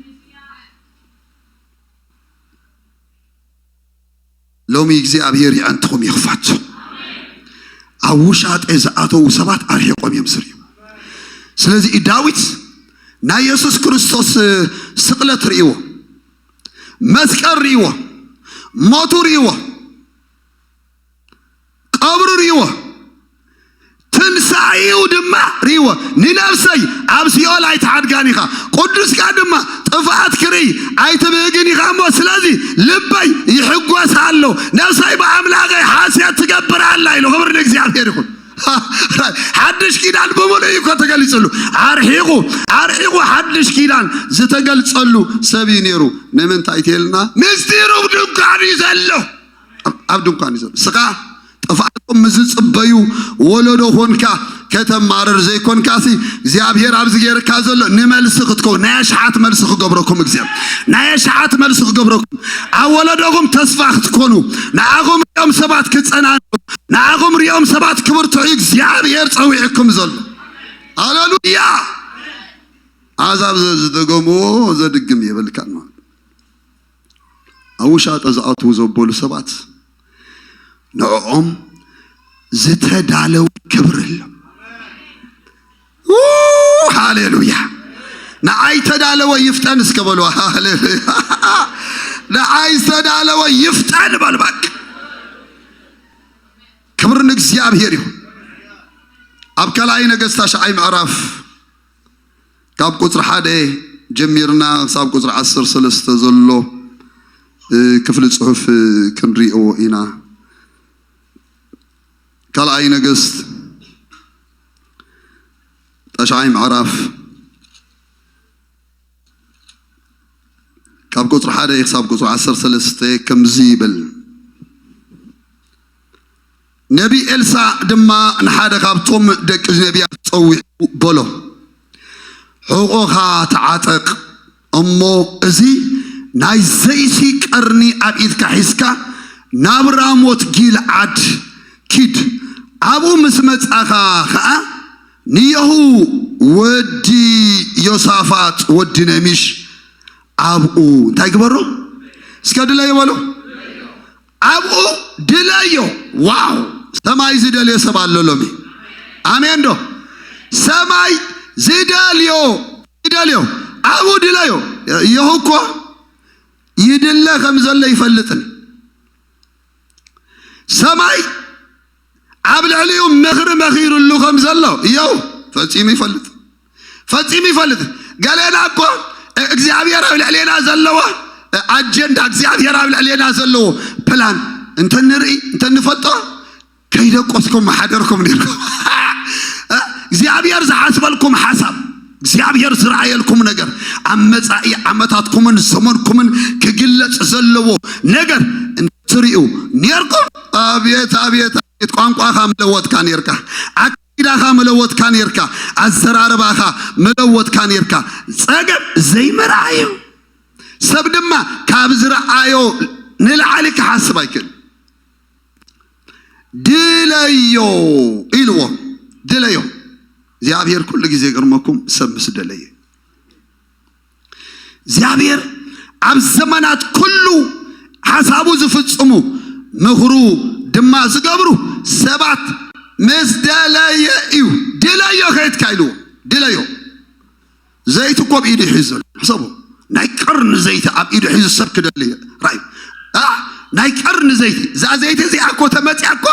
ሎሚ እግዚኣብሔር የዕንትኹም ይኽፋት። ኣብ ውሻጠ ዝኣተዉ ሰባት ኣርሒቖም እዮም ዝርእዩ። ስለዚ ዳዊት ናይ የሱስ ክርስቶስ ስቕለት ርእይዎ፣ መስቀል ርእይዎ፣ ሞቱ ርእይዎ፣ ቀብሩ ርእይዎ፣ ትንሳኤኡ ድማ ርእይዎ። ንነፍሰይ ኣብ ሲኦል ኣይትሓድጋን ኢኻ፣ ቅዱስካ ድማ ጥፍኣት ክርኢ ኣይትብህግን ኢኻ እሞ፣ ስለዚ ልበይ ይሕጎስ ኣሎ፣ ነፍሰይ ብኣምላኸይ ሓሴት ትገብር ኣላ ኢሉ። ክብሪ ንእግዚኣብሔር ይኹን። ሓድሽ ኪዳን ብምሉእ እዩ እኮ ተገሊጽሉ። ኣርሒቑ፣ ኣርሒቑ ሓድሽ ኪዳን ዝተገልጸሉ ሰብ እዩ ነይሩ። ንምንታይ ተልና? ምስጢሩ ኣብ ድንኳን እዩ ዘሎ። ኣብ፣ ኣብ ድንኳን እዩ ዘሎ። ስኻ ጥፍኣቶም ምስ ዝጽበዩ ወለዶ ኾንካ ከተማርር ዘይኮንካሲ፣ እግዚኣብሔር ኣብዚ ገይርካ ዘሎ ንመልሲ ክትከውን፣ ናይ ኣሽሓት መልሲ ክገብረኩም እግዚኣብሔር፣ ናይ ኣሽሓት መልሲ ክገብረኩም። ኣብ ወለዶኹም ተስፋ ክትኮኑ፣ ንዓኹም ሪኦም ሰባት ክጸናኑ፣ ንዓኹም ሪኦም ሰባት ክብርትዑ እግዚኣብሔር ጸዊዕኩም ዘሎ። ሃሌሉያ! ኣሕዛብ ዘ-፣ ዝደገምዎ ዘድግም የብልካን ማለት። ኣብ ውሻጠ ዝኣትዉ ዘበሉ ሰባት ንዕኦም ዝተዳለወ ክብሪ ኣሎ። ው፣ ሃሌሉያ! ንዓይ ዝተዳለወ ይፍጠን እስከ በሉ። ሃሌሉያ! ንዓይ ዝተዳለወ ይፍጠን በሉ በቃ። ክብሪ ንእግዚኣብሔር ይሁን። ኣብ ካልኣይ ነገስት ታሽዓይ ምዕራፍ ካብ ቁጽሪ ሓደ ጀሚርና ክሳብ ቁጽሪ ዓሰርተ ሰለስተ ዘሎ፣ እ፣ ክፍሊ ጽሑፍ፣ እ፣ ክንሪኦ ኢና። ካልኣይ ነገስት ታሽዓይ ምዕራፍ ካብ ቁጽሪ ሓደ ክሳብ ቁጽሪ ዓሰርተ ሰለስተ ከምዚ ይብል። ነቢ ኤልሳዕ ድማ ንሓደ ካብቶም ደቂ ነቢያት ጸዊዑ በሎ፣ "ሕቖኻ ተዓጠቕ እሞ እዚ ናይ ዘይቲ ቀርኒ ኣብ ኢድካ ሒዝካ ናብ ራሞት ጊልዓድ ኪድ። ኣብኡ ምስ መጻኻ ኸኣ ንየሁ ወዲ ዮሳፋጥ ወዲ ነሚሽ ኣብኡ እንታይ ግበሮ?" እስከ ድለዮ በሎ። ኣብኡ ድለዮ። ዋው! ሰማይ ዝደልዮ ሰብ ኣሎ ሎሚ። ኣሜን ዶ? ሰማይ ዝደልዮ፣ ዝደልዮ። ኣብኡ ድለዮ። የሁ እኮ ይድለ ከም ዘሎ ይፈልጥን። ሰማይ ኣብ ልዕሊኡ ምኽሪ መኺሩሉ ከም ዘሎ የሁ ፈጺሙ ይፈልጥ። ፈጺሙ ይፈልጥ። ገሌና እኮ እግዚኣብሔር ኣብ ልዕሌና ዘለዎ ኣጀንዳ፣ እግዚኣብሔር ኣብ ልዕሌና ዘለዎ ፕላን እንተንርኢ፣ እንተንፈልጦ፣ ከይደቆስኩም ምሓደርኩም ነርኩም። እግዚኣብሔር ዝሓስበልኩም ሓሳብ፣ እግዚኣብሔር ዝረኣየልኩም ነገር፣ ኣብ መጻኢ ዓመታትኩምን ዘመንኩምን ክግለጽ ዘለዎ ነገር እንትርእዩ ነርኩም፣ ኣቤት፣ ኣቤት፣ ኣቤት፣ ቋንቋኻ መለወጥካ ነርካ። ኣካይዳኻ መለወጥካ ነርካ። ኣዘራርባኻ መለወጥካ ነርካ። ጸገም ዘይምርኣይ እዩ። ሰብ ድማ ካብ ዝረኣዮ ንላዕሊ ክሓስብ ኣይክእል። ድለዮ ኢልዎ፣ ድለዮ። እግዚኣብሔር ኩሉ ግዜ ይገርመኩም፣ ሰብ ምስ ደለየ። እግዚኣብሔር ኣብ ዘመናት ኩሉ ሓሳቡ ዝፍጽሙ፣ ምኽሩ ድማ ዝገብሩ ሰባት ምስ ደለየ እዩ። ድለዮ ከየትካ ኢልዎ፣ ድለዮ። ዘይቲ እኮ ኣብ ኢዱ ሒዙ ዘሎ። ሕሰቡ። ናይ ቀርኒ ዘይቲ ኣብ ኢዱ ሒዙ ሰብ ክደሊ ራይ። ኣ፣ ናይ ቀርኒ ዘይቲ። እዛ ዘይቲ እዚኣ እኮ ተመጽያ እኮ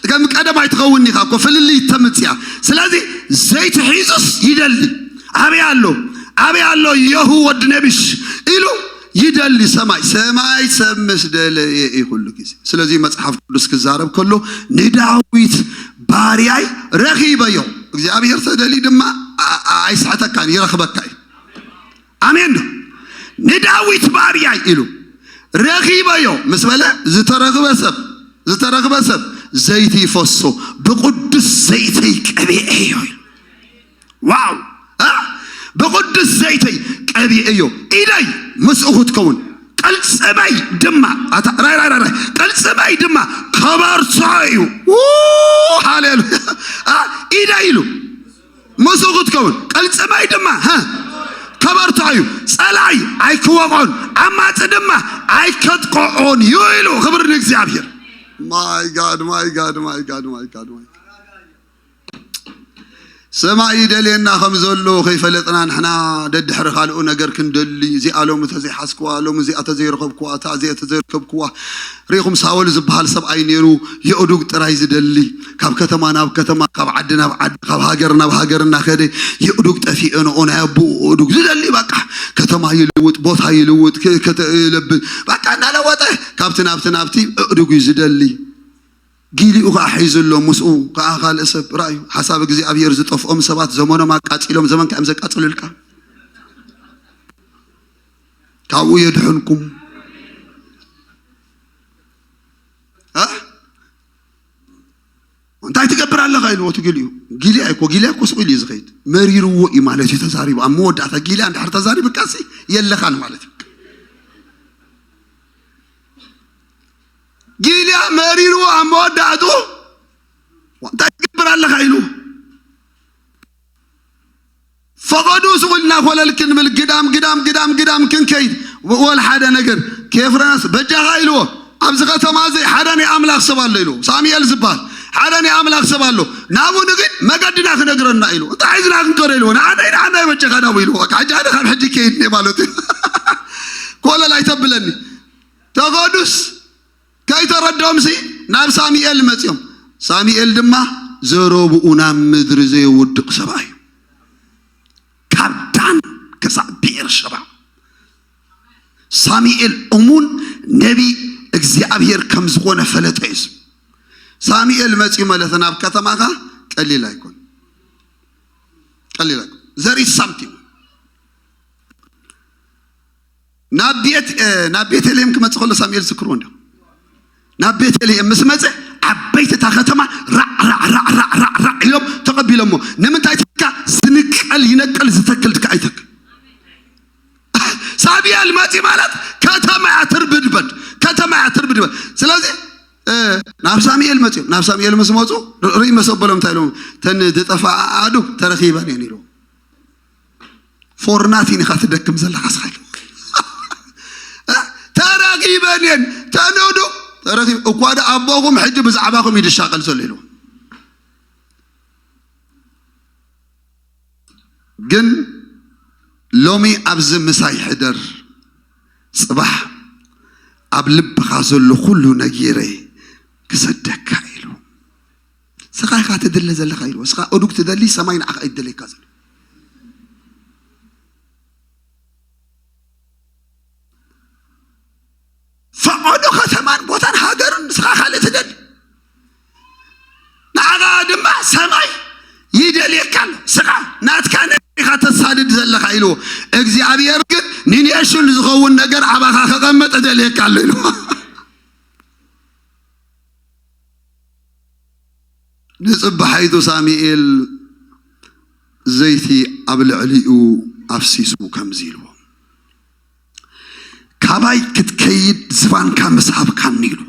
ከም ቀደም ኣይትኸውን ኢኻ እኮ፣ ፍልልይ ተምጽያ። ስለዚ ዘይቲ ሒዙስ ይደሊ። ኣበይ ኣሎ? ኣበይ ኣሎ? የሁ ወዲ ነቢሽ ኢሉ ይደሊ ሰማይ። ሰማይ ሰብ ምስ ደለየ እዩ ኩሉ ግዜ። ስለዚ መጽሓፍ ቅዱስ ክዛረብ ከሎ ንዳዊት ባርያይ ረኺበዮ። እግዚኣብሔር ተደሊ ድማ ኣ-፣ ኣ-፣ ኣይስሕተካን፣ ይረኽበካ እዩ። ኣሜን ዶ? ንዳዊት ባርያይ ኢሉ ረኺበዮ ምስ በለ ዝተረኽበ ሰብ፣ ዝተረኽበ ሰብ ዘይቲ ይፈሶ፣ ብቅዱስ ዘይተይ ቀቢኤዮ ኢሉ። ዋው! እ? ብቅዱስ ዘይተይ ቀቢኤዮ፣ ኢደይ ምስኡ ክትከውን፣ ቅልጽመይ ድማ፣ ኣታ-፣ ራይ፣ ራይ፣ ራይ፣ ራይ፣ ቅልጽመይ ድማ ከበርትዖ እዩ። ው! ሃሌሉያ! እ? ኢደይ ኢሉ ምስኡ ክትከውን፣ ቅልጽመይ ድማ፣ ሀ? ከበርትዖ እዩ። ጸላኢ ኣይክወቕዖን፣ ዓማጺ ድማ ኣይከጥቅዖን እዩ ኢሉ። ክብሪ ንእግዚኣብሔር። My God, my God, my God, my God, my God። ሰማይ ይደልየና ከም ዘሎ ከይፈለጥና፣ ንሕና ደድሕሪ ካልኡ ነገር ክንደሊ፣ እዚኣ ሎሚ ተዘይሓዝክዋ፣ ሎሚ እዚኣ ተዘይረኸብክዋ፣ እታ እዚኣ ተዘይረከብክዋ። ርኢኹም፣ ሳውል ዝበሃል ሰብኣይ ነይሩ፣ የእዱግ ጥራይ ዝደሊ፣ ካብ ከተማ ናብ ከተማ፣ ካብ ዓዲ ናብ ዓዲ፣ ካብ ሃገር ናብ ሃገር እናኸደ፣ የእዱግ ጠፊኤንኦ፣ ናይ ኣቦኡ ኣእዱግ ዝደሊ፣ በቃ ከተማ ይልውጥ፣ ቦታ ይልውጥ፣ ከ-፣ ከተ-፣ ይለብጥ፣ በቃ እናለወጠ ካብቲ ናብቲ ናብቲ ኣእዱግ እዩ ዝደሊ። ጊሊኡ ኸዓ ሒዙ ኣሎ፣ ምስኡ ኸዓ ካልእ ሰብ። ረኣዩ፣ ሓሳብ እግዚኣብሔር ዝጠፍኦም ሰባት ዘመኖም ኣቃጺሎም፣ ዘመንካ እዮም ዘቃጽሉልካ። ካብኡ የድሕንኩም። እ? እንታይ ትገብር ኣለኻ ኢልዎ እቲ ጊሊኡ። ጊልያ እኮ፣ ጊልያ እኮ ስቕ ኢሉ እዩ ዝኸይድ። መሪርዎ እዩ ማለት እዩ ተዛሪቡ። ኣብ መወዳእታ ጊልያ እንድሕር ተዛሪብካሲ የለኻን ማለት እዩ። ጊልያ መሪርዎ ኣብ መወዳእትኡ እንታይ ትገብር ኣለኻ ኢሉ ፈቐዱ ስቕ ኢልና ኮለል ክንብል ግዳም፣ ግዳም፣ ግዳም፣ ግዳም ክንከይድ ወ-፣ ወል ሓደ ነገር ከየፍረናስ በጃኻ ኢልዎ። ኣብዚ ከተማ እዚ ሓደ ናይ ኣምላኽ ሰብ ኣሎ ኢልዎ። ሳሙኤል ዝበሃል ሓደ ናይ ኣምላኽ ሰብ ኣሎ። ናብኡ ንኺድ መገድና ክነግረና ኢልዎ። እንታይ ሒዝና ክንከዶ ኢልዎ። ንዓናይ፣ ንዓናይ በጃኻ ናብኡ ኢልዎ። በቃ ሕጂ ኣነ ካብ ሕጂ ከይድ እየ ማለት እዩ። ኮለል ኣይተብለኒ። ተኸዱስ ከይተረድኦምሲ ናብ ሳሙኤል መጺኦም። ሳሙኤል ድማ ዘረብኡ ናብ ምድሪ ዘየውድቕ ሰብኣይ እዩ። ካብ ዳን ክሳብ ብኤርሸባ ሳሙኤል እሙን ነቢይ እግዚኣብሔር ከም ዝኾነ ፈለጠ እዩ። ሳሙኤል መጺኡ ማለት ናብ ከተማኻ ቀሊል ኣይኮን፣ ቀሊል ኣይኮን። There is something። ናብ ቤት፣ እ፣ ናብ ቤተልሔም ክመጽእ ከሎ ሳሙኤል ዝክርዎ እንዲኹም። ናብ ቤተልሔም ምስ መጸ ዓበይቲ እታ ከተማ ራዕ፣ ራዕ፣ ራዕ፣ ራዕ፣ ራዕ፣ ራዕ ኢሎም ተቐቢሎሞ። ንምንታይ ትካ ዝንቀል ይነቅል፣ ዝተክል ትካ ኣይተክል። ሳሙኤል መጺ ማለት ከተማ እያ ትርብድበድ፣ ከተማ እያ ትርብድበድ። ስለዚ፣ እ፣ ናብ ሳሙኤል መጺኦም፣ ናብ ሳሙኤል ምስ መጹ ር-፣ ርኢ መሰበሎም እንታይ ኢሎም፣ "ተን ዝጠፋ ኣእዱግ ተረኺበን እየን" ኢሉ። For nothing ኢኻ ትደክም ዘለኻ ስኻ ኢሉ። ተረኺበን እየን፣ ተንእዱ ተረኺብ-፣ እኳ ዶ ኣቦኹም ሕጂ ብዛዕባኹም እዩ ዝሻቐል ዘሎ ኢሉ። ግን ሎሚ ኣብዚ ምሳይ ሕደር፣ ጽባሕ ኣብ ልብኻ ዘሎ ኩሉ ነጊረ ክሰደካ ኢሉ። ስኻ ኢኻ ትድለ ዘለኻ ኢሉ። ስኻ እዱግ ትደሊ፣ ሰማይ ንዓኻ እዩ ትደልየካ ዘሎ። ፈቐዶ ከተማን ቦታን ሃገርን ንስኻ ካልእ ትደሊ። ንዓኻ ድማ ሰማይ ይደልየካ ኣሎ። ስኻ ናትካ ነገር ኢኻ ተሳድድ ዘለኻ ኢልዎ። እግዚኣብሔር ግን ንኔሽን ዝኸውን ነገር ኣባኻ ከቐምጥ እደልየካ ኣሎ ኢልዎ። ንጽባሓይቱ ሳሙኤል ዘይቲ ኣብ ልዕሊኡ ኣፍሲሱ ከምዚ ኢልዎ፣ ካባይ ክትከይድ ዝባንካ ምስ ሃብካኒ ኢሉ።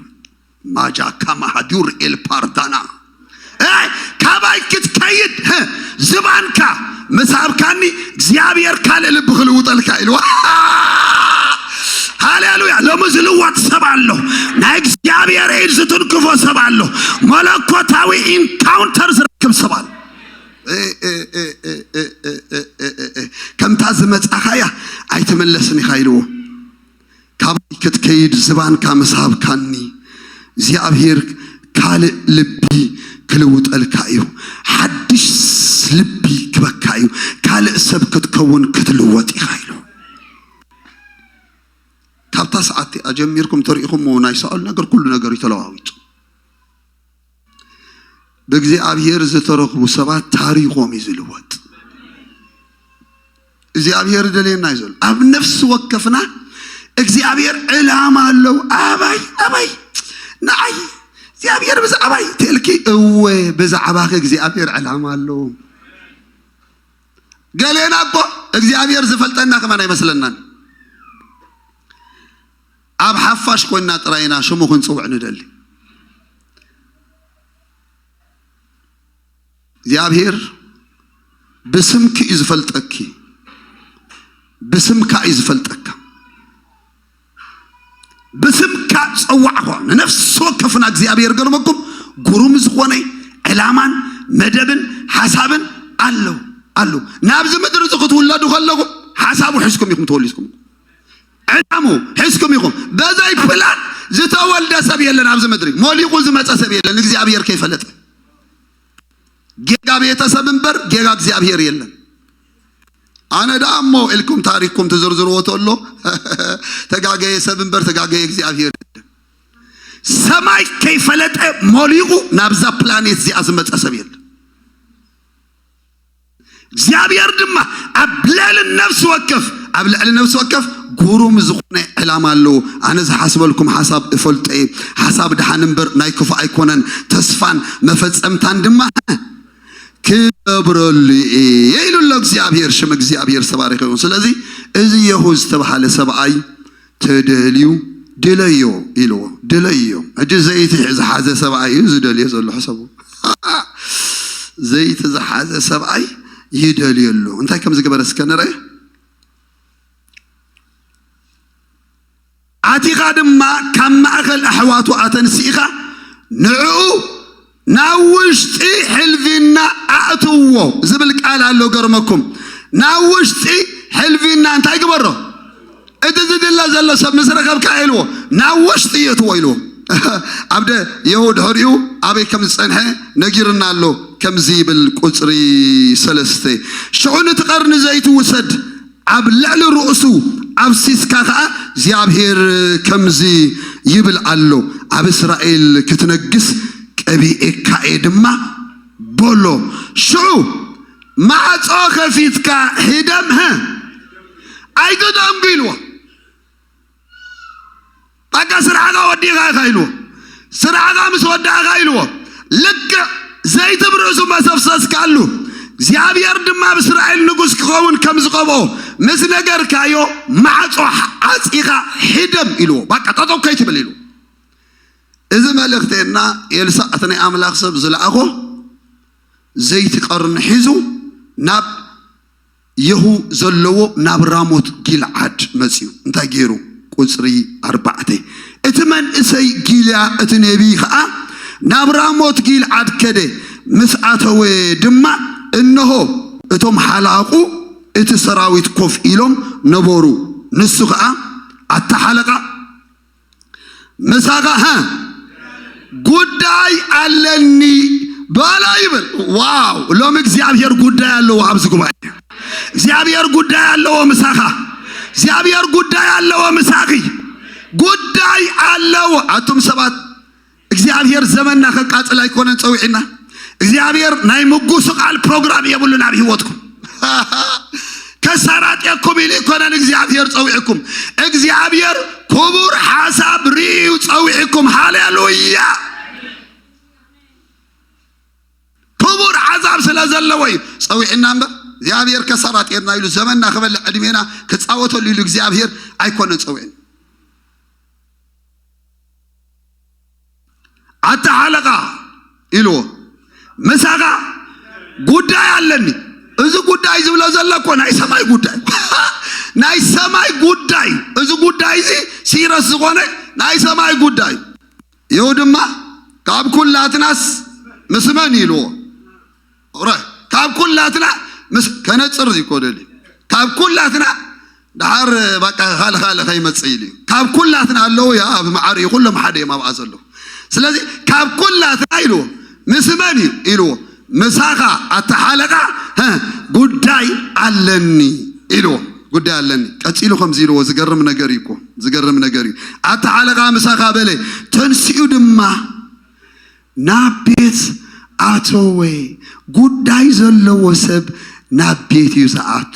ማጃ ካማሃዱር ኤልፓርዳና። እ፣ ካባይ ክትከይድ፣ እ፣ ዝባንካ ምስ ሃብካኒ እግዚኣብሔር ካልእ ልቢ ክልውጠልካ ኢሉ። ሃሌሉያ። ሎሚ ዝልወጥ ሰብ ኣሎ። ናይ እግዚኣብሔር ኢድ ዝትንክፎ ሰብ ኣሎ። መለኮታዊ ኢንካውንተር ዝረክብ ሰብ ኣሎ። እ፣ እ፣ እ፣ እ፣ እ፣ እ፣ እ፣ እ፣ እ፣ እ፣ ከምታ ዝመጻኻያ ኣይትምለስን ኢኻ ኢልዎ። ካባይ ክትከይድ ዝባንካ ምስ ሃብካኒ እግዚኣብሔር ካልእ ልቢ ክልውጠልካ እዩ። ሓድሽ ልቢ ክበካ እዩ። ካልእ ሰብ ክትከውን ክትልወጥ ኢኻ ኢሉ። ካብታ ሰዓት እቲኣ ጀሚርኩም ተሪኢኹምዎ ናይ ሳኦል ነገር ኩሉ ነገር እዩ ተለዋዊጡ። ብእግዚኣብሔር ዝተረኽቡ ሰባት ታሪኾም እዩ ዝልወጥ። እግዚኣብሔር ደልየና እዩ ዘሎ። ኣብ ነፍሲ ወከፍና እግዚኣብሔር ዕላማ ኣለዉ። ኣባይ ኣባይ ንዓይ እግዚኣብሔር ብዛዕባይ ተልኪ እወ ብዛዕባኺ እግዚኣብሔር ዕላማ ኣለዉ። ገሌና እኮ እግዚኣብሔር ዝፈልጠና ከማን ኣይመስለናን። ኣብ ሓፋሽ ኮይና ጥራይና ሽሙ ክንጽውዕ ንደሊ። እግዚኣብሔር ብስምኪ እዩ ዝፈልጠኪ፣ ብስምካ እዩ ዝፈልጠካ። ብስምካ ጸዋዕኳ። ንነፍሲ ወከፍና እግዚኣብሔር ገርመኩም ግሩም ዝኾነ ዕላማን መደብን ሓሳብን ኣለዉ ኣለዉ። ናብዚ ምድሪ እዚ ክትውለዱ ከለኹም ሓሳቡ ሒዝኩም ኢኹም ተወሊድኩም። ዕላሙ ሒዝኩም ኢኹም። በዘይ ፕላን ዝተወልደ ሰብ የለን ኣብዚ ምድሪ። ሞሊቑ ዝመጸ ሰብ የለን እግዚኣብሔር ከይፈለጠ። ጌጋ ቤተሰብ እምበር ጌጋ እግዚኣብሔር የለን። ኣነ ደኣ እሞ ኢልኩም ታሪክኩም ትዝርዝርዎ ተሎ ተጋገየ ሰብ እምበር ተጋገየ እግዚኣብሔር የለን። ሰማይ ከይፈለጠ ሞሊቑ ናብዛ ፕላኔት እዚኣ ዝመጸ ሰብ የለን። እግዚኣብሔር ድማ ኣብ ልዕሊ ነፍሲ ወከፍ ኣብ ልዕሊ ነፍሲ ወከፍ ግሩም ዝኾነ ዕላማ ኣለዎ። ኣነ ዝሓስበልኩም ሓሳብ እፈልጦ እየ። ሓሳብ ደሓን እምበር ናይ ክፉእ ኣይኮነን፣ ተስፋን መፈጸምታን ድማ ክገብረሉ እየ ኢሉ ኣሎ እግዚኣብሔር። ሽም እግዚኣብሔር ዝተባረከ ይኹን። ስለዚ እዚ የሁ ዝተባሃለ ሰብኣይ ተደልዩ ድለዮ ኢልዎ። ድለዮ። ሕጂ ዘይቲ ዝሓዘ ሰብኣይ እዩ ዝደልዮ ዘሎ። ሕሰቡ። ዘይቲ ዝሓዘ ሰብኣይ ይደልዮ ኣሎ። እንታይ ከም ዝገበረ እስከ ንርአ። ኣቲኻ ድማ ካብ ማእከል ኣሕዋቱ ኣተንሲእኻ ንዕኡ ናብ ውሽጢ ሕልቪና ኣእትዎ ዝብል ቃል ኣሎ። ገርመኩም። ናብ ውሽጢ ሕልቪና እንታይ ግበሮ? እቲ ዝድለ ዘሎ ሰብ ምስ ረኸብካ ኢልዎ ናብ ውሽጢ የእትዎ ኢልዎ። ኣብ ደ የሁ ድሕሪኡ ኣበይ ከም ዝጸንሐ ነጊርና ኣሎ። ከምዚ ይብል ቁጽሪ ሰለስተ፣ ሽዑ ነቲ ቀርኒ ዘይቲ ውሰድ፣ ኣብ ልዕሊ ርእሱ ኣብሲስካ ኸኣ እግዚኣብሔር ከምዚ ይብል ኣሎ፣ ኣብ እስራኤል ክትነግስ ቀቢኤካ እየ ድማ በሎ። ሽዑ ማዕጾ ከፊትካ ሂደም፣ ሀ፣ ኣይትደንጉ ኢልዎ። በቃ ስራሕኻ ወዲእኻ ኢኻ ኢልዎ። ስራሕኻ ምስ ወዳእኻ ኢልዎ። ልክዕ ዘይቲ ብርእሱ መሰፍሰስካሉ፣ እግዚኣብሔር ድማ ኣብ እስራኤል ንጉስ ክኸውን ከም ዝቐብኦ ምስ ነገርካዮ፣ ማዕጾ ዓጺኻ ሂደም ኢልዎ። በቃ ጠጠው ከይትብል ኢልዎ። እዚ መልእኽቴና ኤልሳዕ እቲ ናይ ኣምላኽ ሰብ ዝለኣኾ ዘይቲ ቀርኒ ሒዙ ናብ የሁ ዘለዎ ናብ ራሞት ጊልዓድ መጺኡ እንታይ ገይሩ? ቁጽሪ ኣርባዕተ፣ እቲ መንእሰይ ጊልያ እቲ ነቢይ ኸኣ ናብ ራሞት ጊልዓድ ከደ። ምስ ኣተወ ድማ እንሆ እቶም ሓላቑ እቲ ሰራዊት ኮፍ ኢሎም ነበሩ። ንሱ ኸኣ ኣታ ሓለቓ ምሳኻ፣ ሃ፣ ጉዳይ ኣለኒ በሎ ይብል። ዋው! ሎሚ እግዚኣብሔር ጉዳይ ኣለዎ ኣብዚ ጉባኤ። እግዚኣብሔር ጉዳይ ኣለዎ ምሳኻ። እግዚኣብሔር ጉዳይ ኣለዎ ምሳኺ። ጉዳይ ኣለዎ። ኣቱም ሰባት እግዚኣብሔር ዘመንና ከቃጽል ኣይኮነን ጸዊዕና። እግዚኣብሔር ናይ ምጉሱ ቃል ፕሮግራም የብሉን ኣብ ህይወትኩም። ከሳራጥየኩም ኢሉ ኣይኮነን እግዚኣብሔር ጸዊዕኩም። እግዚኣብሔር ክቡር ሓሳብ ርእዩ ጸዊዕኩም። ሃሌሉያ! ክቡር ሓሳብ ስለ ዘለዎ እዩ ጸዊዕና እምበር እግዚኣብሔር ከሳራጥየና ኢሉ ዘመንና ክበልዕ ዕድሜና ክጻወተሉ ኢሉ እግዚኣብሔር ኣይኮነን ጸዊዕና። ኣታ ሓለቓ ኢልዎ፣ ምሳኻ ጉዳይ ኣለኒ። እዚ ጉዳይ ዝብሎ ዘሎ እኮ ናይ ሰማይ ጉዳይ ናይ ሰማይ ጉዳይ፣ እዚ ጉዳይ እዚ ሲረስ ዝኾነ ናይ ሰማይ ጉዳይ። ይሁ ድማ ካብ ኩላትናስ ምስ መን ኢልዎ? ረ ካብ ኩላትና ምስ ከነፅር ይኮደል ካብ ኩላትና ደሓር በቃ ካልእ ካልእ ከይመፅእ ኢሉ እዩ። ካብ ኩላትና ኣለዉ ያ ኣብ መዓር እዩ ኩሎም ሓደ እዮም ኣብኣ ዘለዉ። ስለዚ ካብ ኩላትና ኢልዎ ምስ መን እዩ ኢልዎ ምሳኻ ኣታ ሓለቓ ጉዳይ ኣለኒ ኢልዎ። ጉዳይ ኣለኒ ቀፂሉ ከምዚ ኢልዎ። ዝገርም ነገር እዩ እኮ ዝገርም ነገር እዩ። ኣታ ሓለቓ ምሳኻ በለ። ተንሲኡ ድማ ናብ ቤት ኣተወ። ጉዳይ ዘለዎ ሰብ ናብ ቤት እዩ ዝኣቱ።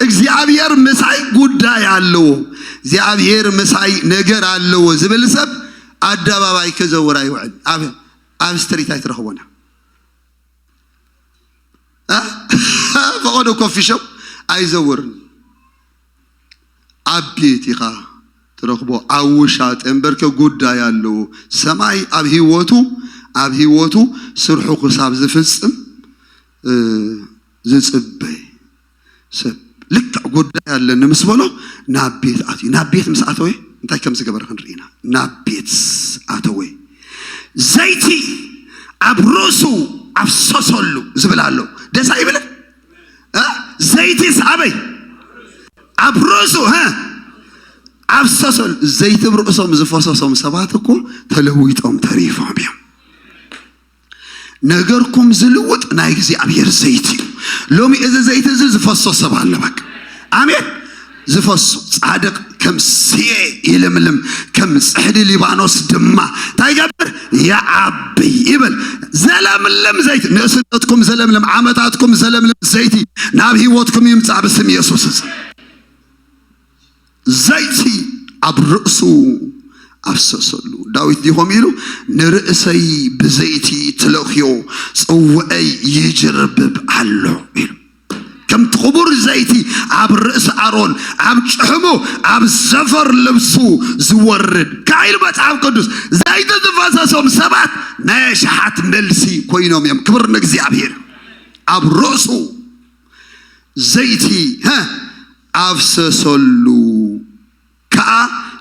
እግዚኣብሔር ምሳይ ጉዳይ ኣለዎ፣ እግዚኣብሔር ምሳይ ነገር ኣለዎ ዝብል ሰብ ኣደባባይ ክዘውር ኣይውዕል። ኣብ ኣብ ስትሪት ኣይትረኽቦና። ፈቐዶ ኮፊ ሾፕ ኣይዘውርን። ኣብ ቤት ኢኻ ትረኽቦ፣ ኣብ ውሻጠ እምበርከ ጉዳይ ኣለዎ። ሰማይ ኣብ ህይወቱ ኣብ ህይወቱ ስርሑ ክሳብ ዝፍጽም ዝጽበይ ሰብ ልክዕ ጉዳይ ኣለኒ ምስ በሎ ናብ ቤት ኣትዩ። ናብ ቤት ምስ ኣተወ እንታይ ከም ዝገበረ ክንርኢ ኢና። ናብ ቤት ኣተወ፣ ዘይቲ ኣብ ርእሱ ኣፍሰሰሉ ዝብል ኣሎ። ደስ ኣይብልን? ዘይቲስ ኣበይ? ኣብ ርእሱ ኣፍሰሰሉ። ዘይቲ ኣብ ርእሶም ዝፈሰሶም ሰባት እኮ ተለዊጦም ተሪፎም እዮም። ነገርኩም ዝልውጥ ናይ እግዚኣብሔር ዘይቲ እዩ። ሎሚ እዚ ዘይቲ እዚ ዝፈሶ ሰብ ኣሎ። በቃ ኣሜን። ዝፈሶ ጻድቕ ከም ስየ ይልምልም፣ ከም ጽሕዲ ሊባኖስ ድማ እንታይ ይገብር? ይዓቢ ይብል። ዘለምልም ዘይቲ ንእስነትኩም ዘለምልም፣ ዓመታትኩም ዘለምልም ዘይቲ ናብ ህይወትኩም ይምጻእ ብስም ኢየሱስ። ዘይቲ ኣብ ርእሱ ኣፍሰሰሉ። ዳዊት ዲኾም ኢሉ ንርእሰይ ብዘይቲ ትለኽዮ ጽውዐይ ይጅርብብ ኣሎ ኢሉ። ከምቲ ክቡር ዘይቲ ኣብ ርእሲ ኣሮን ኣብ ጭሕሙ ኣብ ዘፈር ልብሱ ዝወርድ ከኣ ኢሉ መጽሓፍ ቅዱስ ዘይቲ ዝፈሰሶም ሰባት ናይ ኣሽሓት መልሲ ኮይኖም እዮም። ክብር ንእግዚኣብሔር። ኣብ ርእሱ ዘይቲ ኣፍሰሰሉ ከኣ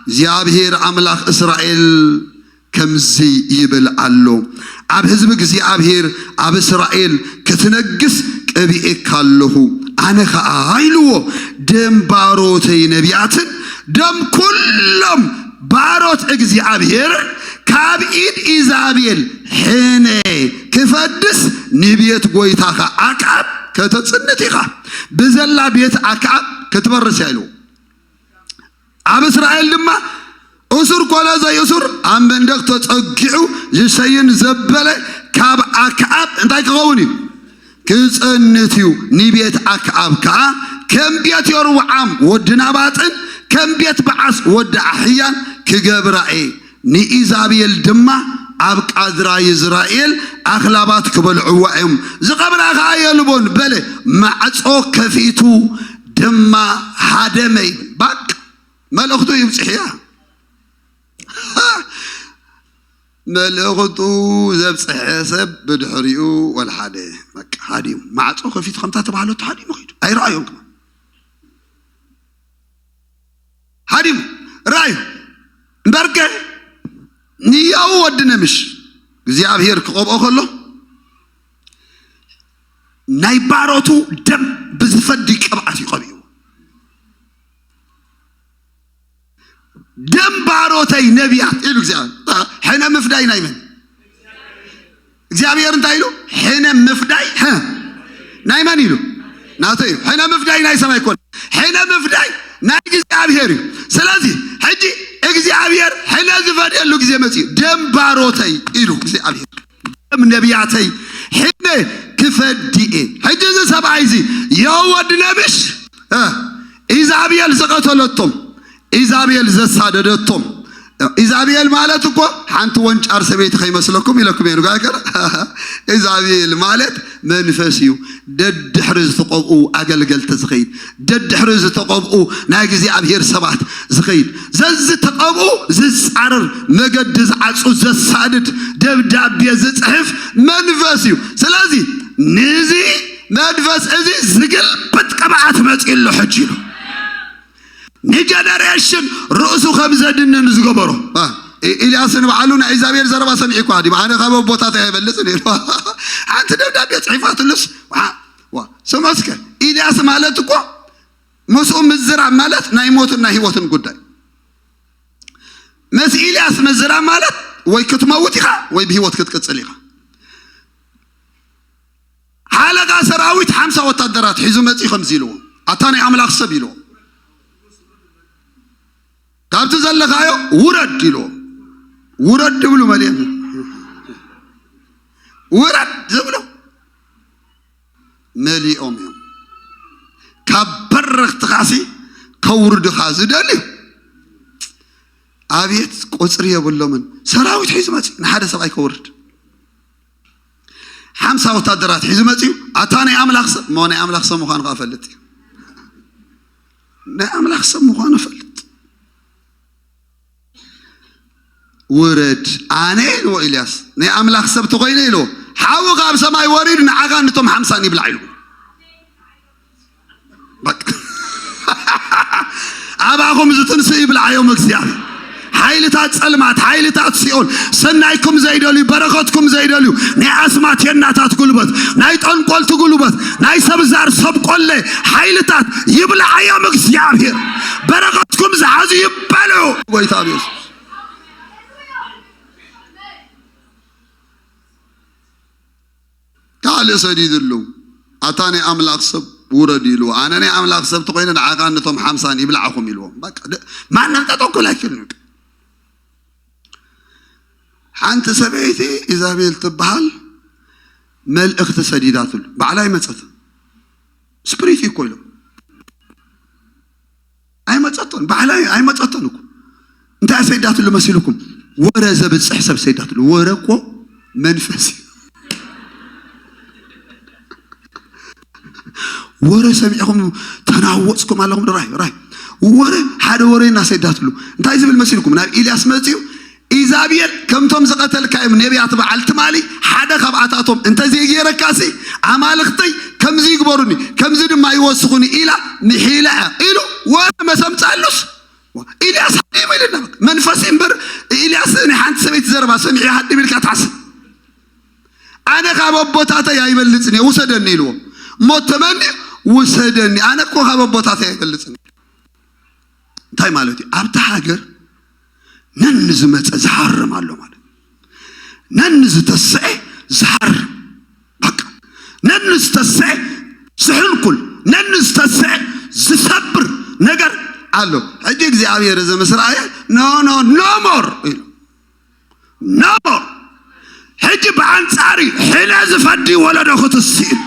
እግዚኣብሔር ኣምላኽ እስራኤል ከምዚ ይብል ኣሎ፣ ኣብ ህዝቢ እግዚኣብሔር ኣብ እስራኤል ክትነግስ ቀቢኤካ ኣለኹ። ኣነ ኸኣ ኢልዎ፣ ደም ባሮተይ ነቢያትን ደም ኩሎም ባሮት እግዚኣብሔር ካብ ኢድ ኢዛቤል ሕነ ክፈድስ ንቤት ጐይታኻ ኣክዓብ ከተጽንት ኢኻ። ብዘላ ቤት ኣክዓብ ክትበርስ እያ ኢልዎ። ኣብ እስራኤል ድማ እሱር ኮነ ዘይእሱር ኣብ መንደቕ ተጸጊዑ ዝሸይን ዘበለ ካብ ኣክዓብ እንታይ ክኸውን እዩ? ክጸንት እዩ። ንቤት ኣክዓብ ከኣ ከም ቤት የሮብዓም ወዲ ናባጥን ከም ቤት በዓስ ወዲ ኣሕያን ክገብራ እየ። ንኢዛቤል ድማ ኣብ ቃድራ ይዝራኤል ኣኽላባት ክበልዕዋ እዮም፣ ዝቐብራ ኸኣ የልቦን በለ። ማዕጾ ከፊቱ ድማ ሃደመ ይብል። ባቅ መልእኽቱ ይብጽሕ እያ። መልእኽቱ ዘብጽሐ ሰብ ብድሕሪኡ ወልሓደ በቃ ሃዲሙ። ማዕጾ ከፊቱ ከምታ ተባህለቱ ሃዲሙ ኸይዱ። ኣይረኣዮን ከማን። ሃዲሙ። ራእዩ። እምበርከ ንያው ወዲ ነምሽ እግዚኣብሔር ክቐብኦ ከሎ ናይ ባሮቱ ደም ብዝፈዲ ቅብኣት እዩ ቀቢእዎ። ደም ባሮተይ ነቢያት ኢሉ እግዚኣብሔር። ሕነ ምፍዳይ ናይ መን? እግዚኣብሔር እንታይ ኢሉ? ሕነ ምፍዳይ፣ ሀ፣ ናይ መን ኢሉ? ናተይ እዩ። ሕነ ምፍዳይ ናይ ሰማይ ኮነ። ሕነ ምፍዳይ ናይ እግዚኣብሔር እዩ። ስለዚ ሕጂ እግዚኣብሔር ሕነ ዝፈድየሉ ግዜ መጺኡ። ደም ባሮተይ ኢሉ እግዚኣብሔር። ደም ነቢያተይ ሕነ ክፈዲ እየ። ሕጂ እዚ ሰብኣይ እዚ የው ወዲ ነብሽ፣ እ፣ ኢዛቤል ዝቐተለቶም፣ ኢዛቤል ዘሳደደቶም፣ ኢዛቤል ማለት እኮ ሓንቲ ወንጫር ሰበይቲ ከይመስለኩም ኢለኩም እየ። ጓይከር ኢዛቤል ማለት መንፈስ እዩ። ደድሕሪ ዝተቐብኡ ኣገልገልቲ ዝኸይድ፣ ደድሕሪ ዝተቐብኡ ናይ እግዚኣብሔር ሰባት ዝኸይድ፣ ዘዝተቐብኡ ዝጻረር፣ መገዲ ዝዓጹ፣ ዘሳድድ፣ ደብዳቤ ዝጽሕፍ መንፈስ እዩ። ስለዚ ንዚ መንፈስ እዚ ዝግልብጥ ቅብኣት መጺኡ ኣሎ ሕጂ ኢሉ። ንጀነሬሽን ርእሱ ከም ዘድንን ዝገበሮ። እ፣ ኢ-፣ ኢልያስ ንባዕሉ ናይ እግዚኣብሔር ዘረባ ሰሚዑ እኳ ድዩ? ኣነ ካብ ኣቦታተይ ኣይበልጽን ኢሉ። ሓንቲ ደብዳቤ ጽሒፋትሉስ፣ ዋ፣ ዋ፣ ስማ እስከ። ኢልያስ ማለት እኮ ምስኡ ምዝራብ ማለት ናይ ሞትን ናይ ህይወትን ጉዳይ። ምስ ኢልያስ ምዝራብ ማለት ወይ ክትመውት ኢኻ ወይ ብህይወት ክትቅጽል ኢኻ። ሓለቓ ሰራዊት ሓምሳ ወታደራት ሒዙ መጺኡ ከምዚ ኢልዎ፣ ኣታ ናይ ኣምላኽ ሰብ ኢልዎ፣ ካብቲ ዘለኻዮ ውረድ ኢልዎ። ውረድ ዝብሉ መሊኦም፣ ውረድ ዝብሉ መሊኦም እዮም። ካብ በረኽትኻሲ ከውርድኻ ዝደልዩ፣ ኣቤት ቁጽሪ የብሎምን። ሰራዊት ሒዙ መጺኡ ንሓደ ሰብኣይ ከውርድ። ሓምሳ ወታደራት ሒዙ መጺኡ፣ ኣታ ናይ ኣምላኽ ሰብ፣ እሞ ናይ ኣምላኽ ሰብ ምዃኑ ከኣ ፈልጥ እዩ። ናይ ኣምላኽ ሰብ ምዃኑ ፈልጥ። ውረድ፣ ኣነ ኢልዎ ኢልያስ፣ ናይ ኣምላኽ ሰብ ተኾይነ ኢልዎ፣ ሓዊ ካብ ሰማይ ወሪዱ ንዓኻን ንቶም ሓምሳን ይብላዕ ኢልዎ። በቃ። ኣባኹም ዝትንስእ ይብልዓዮም እግዚኣብሔር። ሓይልታት ጸልማት፣ ሓይልታት ሲኦል፣ ሰናይኩም ዘይደልዩ፣ በረኸትኩም ዘይደልዩ፣ ናይ ኣስማት የናታት ጉልበት፣ ናይ ጠንቆልቲ ጉልበት፣ ናይ ሰብ ዛር ሰብ ቆለ ሓይልታት ይብልዓዮም እግዚኣብሔር። በረኸትኩም ዝሓዙ ይበልዑ። ጎይታ ኢየሱስ። ካልእ ሰዲድሉ፣ ኣታ ናይ ኣምላኽ ሰብ ውረድ ኢልዎ። ኣነ ናይ ኣምላኽ ሰብ ተኾይነ ንዓኻን ነቶም ሓምሳን ይብላዕኹም ኢልዎም። በቃ፣ ደ-፣ ማንም ጠጠው ክብል ኣይክእልን። ሓንቲ ሰበይቲ ኢዛቤል ትበሃል መልእኽቲ ሰዲዳትሉ። ባዕላ ኣይመጸትን። ስፕሪት እዩ እኮ ኢሎም። ኣይመጸቶን፣ ባዕላ ኣይመጸቶን እኮ። እንታይ ሰይዳትሉ መሲልኩም? ወረ ዘብጽሕ ሰብ ሰይዳትሉ። ወረ እኮ መንፈስ እዩ። ወረ ሰሚዕኹም ተናወጽኩም ኣለኹም ዶ? ራይ፣ ራይ። ወረ፣ ሓደ ወረ እና ሰይዳትሉ። እንታይ ዝብል መሲልኩም? ናብ ኢልያስ መጺኡ፣ ኢዛቤል ከምቶም ዝቐተልካዮም ነቢያት በዓል ትማሊ ሓደ ካብኣታቶም እንተዘይገይረካሲ ኣማልኽተይ ከምዚ ይግበሩኒ፣ ከምዚ ድማ ይወስኹኒ ኢላ ምሒላ እያ ኢሉ ወረ መሰምጻሉስ፣ ዋ፣ ኢልያስ ሃዲሙ ኢልና በቃ። መንፈስ እምበር ኢልያስ ናይ ሓንቲ ሰበይቲ ዘረባ ሰሚዑ ሃዲም ኢልካ ትሓስብ። ኣነ ካብ ኣቦታተይ ኣይበልጽን እየ፣ ውሰደኒ ኢልዎ። እሞ ተመኒ ውሰደኒ፣ ኣነ እኮ ካብ ኣቦታተይ ኣይበልጽን እየ። እንታይ ማለት እዩ? ኣብታ ሃገር ነን ዝመጸ ዝሃርም ኣሎ ማለት እዩ። ነን ዝተስዐ ዝሃርም፣ በቃ፣ ነን ዝተስዐ ዝሕንኩል፣ ነን ዝተስዐ ዝሰብር ነገር ኣሎ። ሕጂ እግዚኣብሔር እዚ ምስ ረኣየ፣ ኖ፣ ኖ፣ ኖ ሞር ኢሉ። ኖ ሞር። ሕጂ ብኣንጻር እዩ። ሕነ ዝፈዲ ወለዶ ክትሲ እዩ።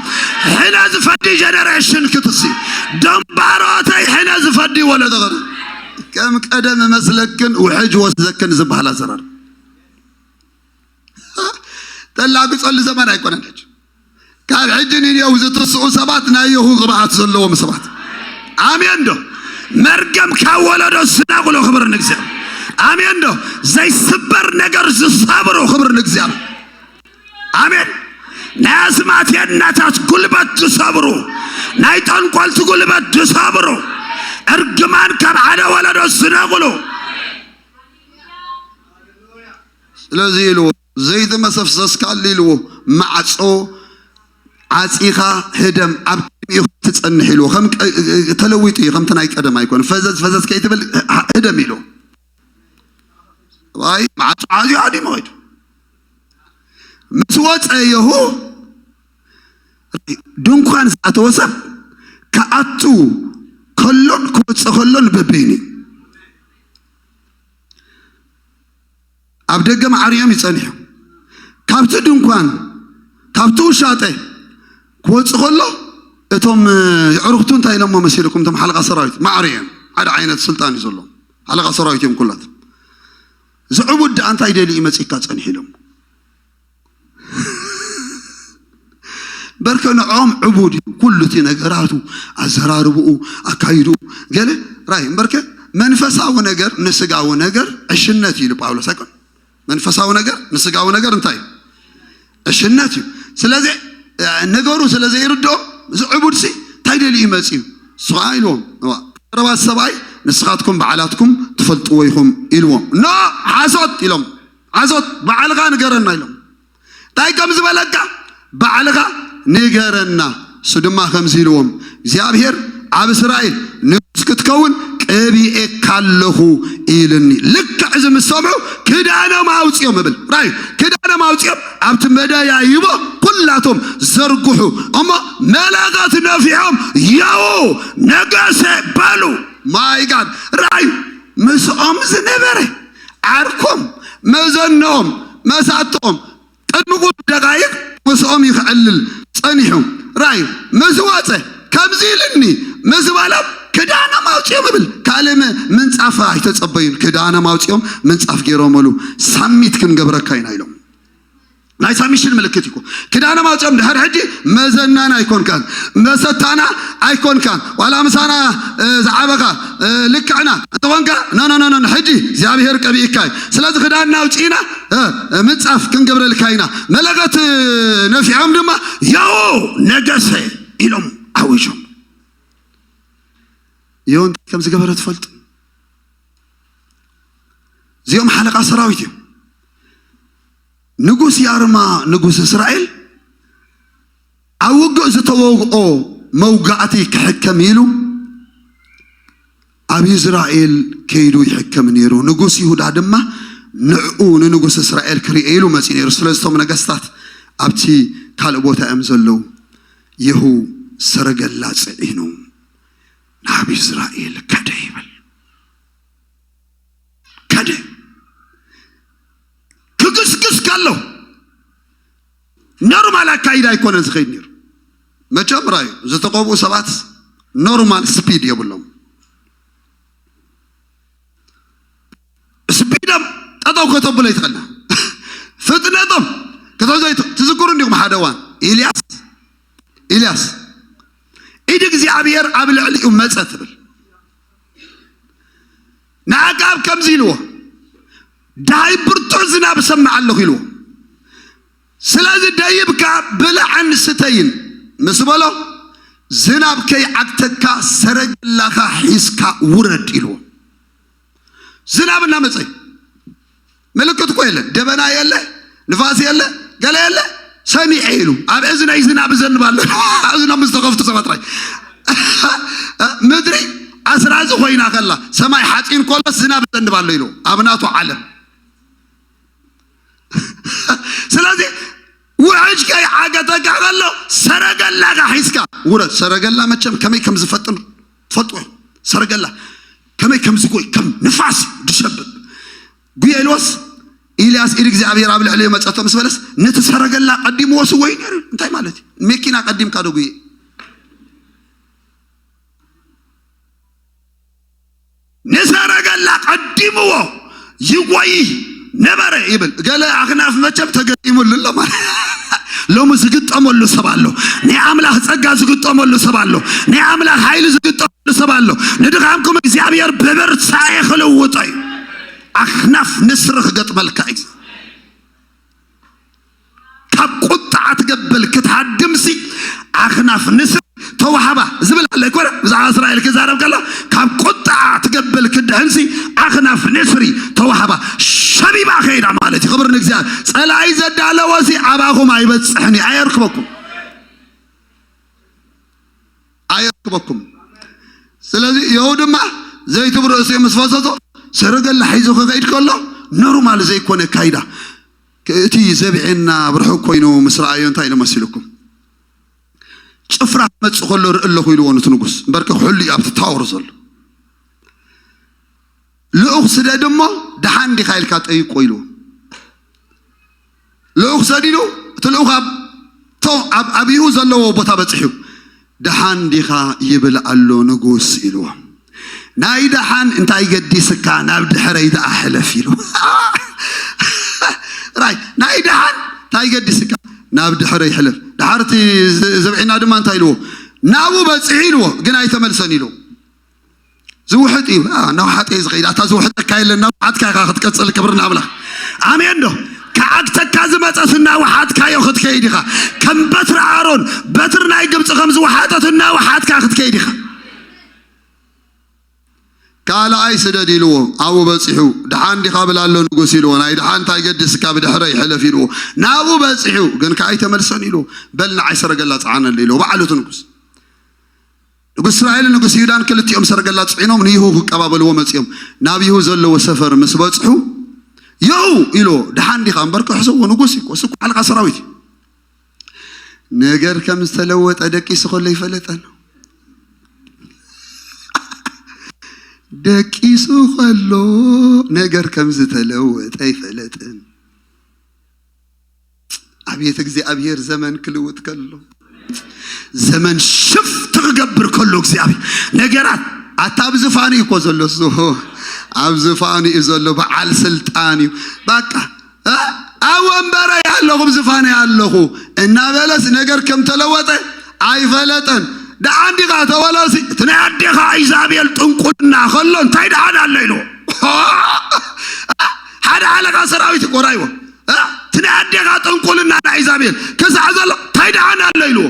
ሕነ ዝፈዲ ጀነሬሽን ክትሲ እዩ። ደንባሮተይ ሕነ ዝፈዲ ወለዶ ክት-፣ ከም ቀደም መስለክን ውሕጅ ወስደክን ዝበሃል ኣዘራር ተላግጸሉ ዘመን ኣይኮነን። ሕጂ ካብ ሕጂ ንንየው ዝትስኡ ሰባት ናይ የሁ ቅብኣት ዘለዎም ሰባት። ኣሜን ዶ? መርገም ካብ ወለዶ ዝነቕሎ ክብሪ ንእግዚኣብሔር። ኣሜን ዶ? ዘይስበር ነገር ዝሰብሩ ክብሪ ንእግዚኣብሔር። ኣሜን። ናይ ኣስማት የናታት ጉልበት ዝሰብሩ፣ ናይ ጠንቆልቲ ጉልበት ዝሰብሩ፣ እርግማን ካብ ሓደ ወለዶ ዝነቕሉ። ስለዚ ኢልዎ፣ "ዘይቲ መሰፍሰስካሉ" ኢልዎ፣ "ማዕጾ ዓጺኻ ህደም፣ ኣብ ቅድሚኡ ትጸንሕ" ኢልዎ። ከም ቀ-፣ ተለዊጡ እዩ፣ ከምቲ ናይ ቀደም ኣይኮነ። ፈዘዝ ፈዘዝ ከይትብል ህ-፣ ህደም ኢልዎ። ዋይ፣ ማዕጾ ዓጽዩ ሃዲሙ ኸይዱ። ምስ ወጸ የሁ ድንኳን ዝኣተወ ሰብ ክኣቱ ከሎን ክወጽእ ከሎን በበይኑ እዩ። ኣብ ደገ ማዕሪኦም ይጸንሑ። ካብቲ ድንኳን፣ ካብቲ ውሻጠ ክወጽእ ከሎ፣ እቶም፣ እ፣ የዕሩኽቱ እንታይ ኢሎሞ መሲልኩም? እቶም ሓለቓ ሰራዊት ማዕሪኦም፣ ሓደ ዓይነት ስልጣን እዩ ዘለዎም። ሓለቓ ሰራዊት እዮም ኩላቶም። እዚ ዕቡድ ደኣ እንታይ ደልዩ መጺካ ጸኒሑ ኢሎም። በርከ ንዕኦም ዕቡድ እዩ ኩሉ እቲ ነገራቱ፣ ኣዘራርብኡ፣ ኣካይድኡ፣ ገለ ራይ እምበርከ መንፈሳዊ ነገር ንስጋዊ ነገር ዕሽነት እዩ ኢሉ ጳውሎስ ኣይኮን። መንፈሳዊ ነገር ንስጋዊ ነገር እንታይ እዩ? ዕሽነት እዩ። ስለዚ ነገሩ ስለ ዘይርድኦም እዚ ዕቡድሲ እንታይ ደልዩ መፅዩ? እሱ ከዓ ኢልዎም፣ እዋ፣ ቀረባት ሰብኣይ ንስኻትኩም ባዕላትኩም ትፈልጥዎ ኢኹም ኢልዎም። ኖ፣ ሓሶት ኢሎም። ሓሶት፣ ባዕልኻ ንገረና ኢሎም። እንታይ ከም ዝበለካ ባዕልኻ ንገረና። እሱ ድማ ከምዚ ኢልዎም፣ እግዚኣብሔር ኣብ እስራኤል ንጉስ ክትከውን ቀቢኤካ ኣለኹ ኢልኒ። ልክዕ እዚ ምስ ሰምዑ ክዳኖም ኣውፅኦም እብል ራይ ክዳኖም ኣውፅኦም ኣብቲ መደያይቦ ኩላቶም ዘርግሑ እሞ መለኸት ነፊሖም የው ነገሰ በሉ። ማይ ጋድ ራይ ምስኦም ዝነበረ ዓርኮም መዘንኦም መሳጥኦም ቅድሚ ቁሩብ ደቃይቅ ምስኦም እዩ ክዕልል ጸኒሑ። ራእዩ ምስ ወጸ ከምዚ ኢልኒ ምስ በሎም ክዳኖም ኣውጺኦም ይብል። ካልእ ም- ምንጻፍ ኣይተጸበዩን። ክዳኖም ኣውጺኦም ምንጻፍ ገይሮምሉ ሳሚት ክንገብረካ ኢና ኢሎም። ናይ ሳሚሽን ምልክት ይኮ ክዳኖም ኣውጺኦም ድሕር ሕጂ መዘናና ኣይኮንካን መሰታና ኣይኮንካን ዋላ ምሳና እ፣ ዝዓበኻ እ፣ ልክዕና እንተኾንካ ኖ ኖ ኖ ኖ፣ ሕጂ እግዚኣብሔር ቀቢእካ እዩ። ስለዚ ክዳንና ኣውጪና እ፣ እ፣ ምንጻፍ ክንገብረልካ ኢና። መለኸት እ፣ ነፊዖም ድማ ያው ነገሰ ኢሎም ኣዊጆም። ያው እንታይ ከም ዝገበረ ትፈልጡ? እዚኦም ሓለቓ ሰራዊት እዮም። ንጉስ ያርማ ንጉስ እስራኤል ኣብ ውግእ ዝተወግኦ መውጋእቲ ክሕከም ኢሉ ኣብ ኢዝራኤል ከይዱ ይሕከም ነይሩ። ንጉስ ይሁዳ ድማ ንዕኡ ንንጉስ እስራኤል ክርኢ ኢሉ መፂኡ ነይሩ። ስለዚ እቶም ነገስታት ኣብቲ ካልእ ቦታ እዮም ዘለዉ። የሁ ሰረገላ ፅዒኑ ናብ ኢዝራኤል ከደ ይብል። ከደ ክግስግስ ከሎ ኖርማል ኣካይዳ ኣይኮነን ዝኸይድ ነይሩ። መጀመርያ እዩ ዝተቐብኡ ሰባት ኖርማል ስፒድ የብሎም። ስፒዶም ጠጠው ከተብሎ ይትኽእልና ፍጥነቶም ከተዘይት ትዝክሩ እንዲኹም ሓደ እዋን ኢልያስ ኢልያስ ኢድ እግዚኣብሔር ኣብ ልዕሊኡ መጸ ትብል ንኣክኣብ ከምዚ ኢልዎ፣ ደሃይ ብርቱዕ ዝናብ እሰምዕ ኣለኹ ኢልዎ። ስለዚ ደይብካ ብልዕን ስተይን ምስ በሎ፣ ዝናብ ከይዓግተካ ሰረገላኻ ሒዝካ ውረድ ኢልዎ። ዝናብ እናመጸ እዩ። ምልክት እኮ የለ፣ ደበና የለ፣ ንፋስ የለ፣ ገለ የለ። ሰሚዐ ኢሉ ኣብ እዝነይ ዝናብ እዘንብ ኣሎ። እዝኖም ዝተኸፍቱ ሰባት ጥራይ ምድሪ ኣስራዚ ኮይና ከላ ሰማይ ሓፂን ኮሎስ ዝናብ እዘንብ ኣሎ ኢሉ ኣብ ናቱ ዓለም። ስለዚ ውሕጅ ከይዓገተካ ከሎ ሰረገላካ ሒዝካ ውረድ። ሰረገላ መቸም ከመይ ከም ዝፈጥን ትፈልጥዎ። ሰረገላ ከመይ ከም ዝጎይ ከም ንፋስ ዝሸብብ ጉየ ኢልዎስ ኢልያስ ኢድ እግዚኣብሔር ኣብ ልዕሊኡ መጸቶ ምስ በለስ ነቲ ሰረገላ ቀዲምዎ ስወይ ነይሩ። እንታይ ማለት እዩ? መኪና ቀዲምካ ዶ ጉየ? ንሰረገላ ቀዲምዎ ይጎይ ነበረ ይብል። ገለ ኣኽናፍ መቸም ተገጢሙሉ ኣሎ ማለት ሎሚ ዝግጠመሉ ሰብ ኣሎ። ናይ ኣምላኽ ጸጋ ዝግጠመሉ ሰብ ኣሎ። ናይ ኣምላኽ ሓይሊ ዝግጠመሉ ሰብ ኣሎ። ንድኻምኩም እግዚኣብሔር ብብርታኤ ክልውጦ እዩ። ኣኽናፍ ንስሪ ክገጥመልካ እዩ። ካብ ቁጣ ኣትገበል ክትሃድምሲ ኣኽናፍ ንስሪ ተዋህባ ዝብል ኣለ ይኮነ። ብዛዕባ እስራኤል ክዛረብ ከሎ ካብ ቁጣ ትገበል ክድሕንሲ ኣኽናፍ ንስሪ ተዋህባ ሸቢባ ከይዳ ማለት እዩ። ክብር ንእግዚኣብሔር። ጸላኢ ዘዳለወሲ ኣባኹም ኣይበጽሕን እዩ፣ ኣየርክበኩም ኣየርክበኩም። ስለዚ የው ድማ ዘይትብሩ እሱ ምስ ፈሰሶ ሰረገላ ሒዙ ክኸይድ ከሎ ኖርማል ዘይኮነ ካይዳ እቲ ዘብዔና ብርሑቕ ኮይኑ ምስ ረኣዮ እንታይ ኢሉ መሲልኩም? ጭፍራ ክመጽእ ከሎ ርኢ ኣለኹ ኢልዎ ነቲ ንጉስ። እምበርከ ኩሉ እዩ ኣብቲ ታወር ዘሎ። ልኡኽ ስደድ እሞ ደሓን ዲኻ ኢልካ ጠይቆ ኢልዎ። ልኡኽ ሰዲዱ እቲ ልኡኽ ኣብ ቶ- ኣብ ኣብኡ ዘለዎ ቦታ በጽሑ። ደሓን ዲኻ ይብል ኣሎ ንጉስ ኢልዎ። ናይ ደሓን እንታይ ገዲስካ ናብ ድሕረይ ደኣ ሕለፍ ኢሉ። ራይ ናይ ደሓን እንታይ ገዲስካ ናብ ድሕረ ይሕለፍ። ድሓርቲ ዘብዒና ድማ እንታይ ኢልዎ? ናብኡ በፂሑ ኢልዎ፣ ግን ኣይተመልሰን ኢልዎ። ዝውሕጥ እዩ። እናውሓጠ እዩ ዝኸይድ። ኣታ ዝውሕጠካ የለን፣ እናውሓጥካ ኢኻ ክትቀፅል። ክብሪ ንኣምላኽ። ኣሜን ዶ? ክዓግተካ ዝመፀስ እናውሓጥካዮ ክትከይድ ኢኻ። ከም በትሪ ኣሮን፣ በትሪ ናይ ግብፂ ከም ዝወሓጠት እናውሓጥካ ክትከይድ ኢኻ። ካልኣይ ስደድ ኢልዎ፣ ኣብኡ በፂሑ። ደሓን ዲኻ ብላ ኣሎ ንጉስ ኢልዎ። ናይ ደሓን እንታይ ገድስካ ብድሕረይ ሕለፍ ኢልዎ። ናብኡ በፂሑ ግን ከኣ ኣይተመልሰን ኢልዎ። በል ንዓይ ሰረገላ ፀዓነሉ ኢልዎ። በዓሉት ንጉስ ንጉስ እስራኤልን ንጉስ ይሁዳን ክልቲኦም ሰረገላ ጽዒኖም ንይሁ ክቀባበልዎ መጺኦም። ናብ ይሁ ዘለዎ ሰፈር ምስ በጽሑ፣ ይሁ ኢልዎ፣ ደሓን ዲኻ? እምበር ክሕሰዎ ንጉስ እዩ እኮ፣ እሱ እኮ ሓለቓ ሰራዊት እዩ። ነገር ከም ዝተለወጠ ደቂሱ ከሎ ይፈለጠን። ደቂሱ ከሎ ነገር ከም ዝተለወጠ ይፈለጥን። ኣቤት እግዚኣብሔር፣ ዘመን ክልውጥ ከሎ፣ ዘመን ሽፍት ክገብር ከሎ እግዚኣብሔር ነገራት፣ ኣታ ኣብ ዝፋኑ እዩ እኮ ዘሎ እሱ፣ ኣብ ዝፋኑ እዩ ዘሎ፣ በዓል ስልጣን እዩ። በቃ እ? ኣብ ወንበረይ ኣለኹ፣ ኣብ ዝፋነይ ኣለኹ እናበለስ ነገር ከም ተለወጠ ኣይፈለጠን። ደሓን ዲኻ ተበለሲ፣ እቲ ናይ ኣዴኻ ኢዛቤል ጥንቁልና ከሎ እንታይ ደሓን ኣሎ ኢልዎ። ሓደ ሓለቓ ሰራዊት እኮ ራይዎ እ? እቲ ናይ ኣዴኻ ጥንቁልና ናይ ኢዛቤል ክሳዕ ዘሎ እንታይ ደሓን ኣሎ ኢልዎ።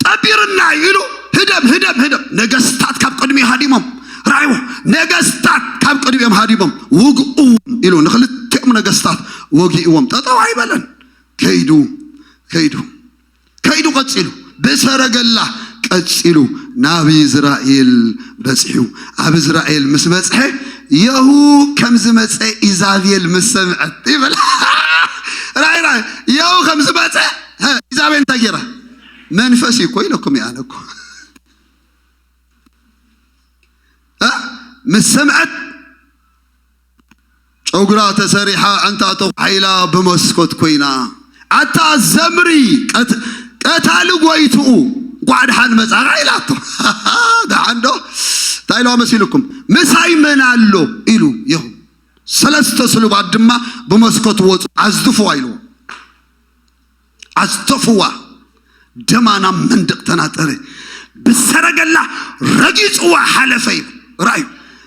ጠቢርና እዩ ኢሉ ህደም፣ ህደም፣ ህደም። ነገስታት ካብ ቅድሚኡ ሃዲሞም ራይዎ። ነገስታት ካብ ቅድሚኦም ሃዲሞም ውግእዎም ኢሉ ንክልቲኦም ነገስታት ወጊእዎም። ጠጠው ኣይበለን። ከይዱ፣ ከይዱ፣ ከይዱ ቀጺሉ ብሰረገላ ቀጺሉ ናብ ኢዝራኤል በጺሑ። ኣብ ኢዝራኤል ምስ በጽሐ የሁ ከም ዝመጸ ኢዛቤል ምስ ሰምዐት ይብል። ራይ፣ ራይ፣ የሁ ከም ዝመጸ፣ ሀ፣ ኢዛቤል እንታይ ገይራ? መንፈስ እዩ እኮ ኢለኩም እየ ኣነ እኮ። እ? ምስ ሰምዐት ጨጉራ ተሰሪሓ፣ ዕንታ ተኳሒላ ብመስኮት ኮይና፣ ኣታ ዘምሪ ቀት-፣ ቀታሊ ጎይትኡ እንኳዕ ደሓን መጻኻ ኢላቶ። ደሓን ዶ? እንታይ ኢልዋ መሲልኩም? ምሳይ መን ኣሎ ኢሉ የሁ። ሰለስተ ስሉባት ድማ ብመስኮት ወጹ። ኣዝድፍዋ ኢልዎ። ኣዝደፍዋ። ደማ ናብ መንደቕ ተናጠረ። ብሰረገላ ረጊጽዋ ሓለፈ እዩ። ራእዩ፣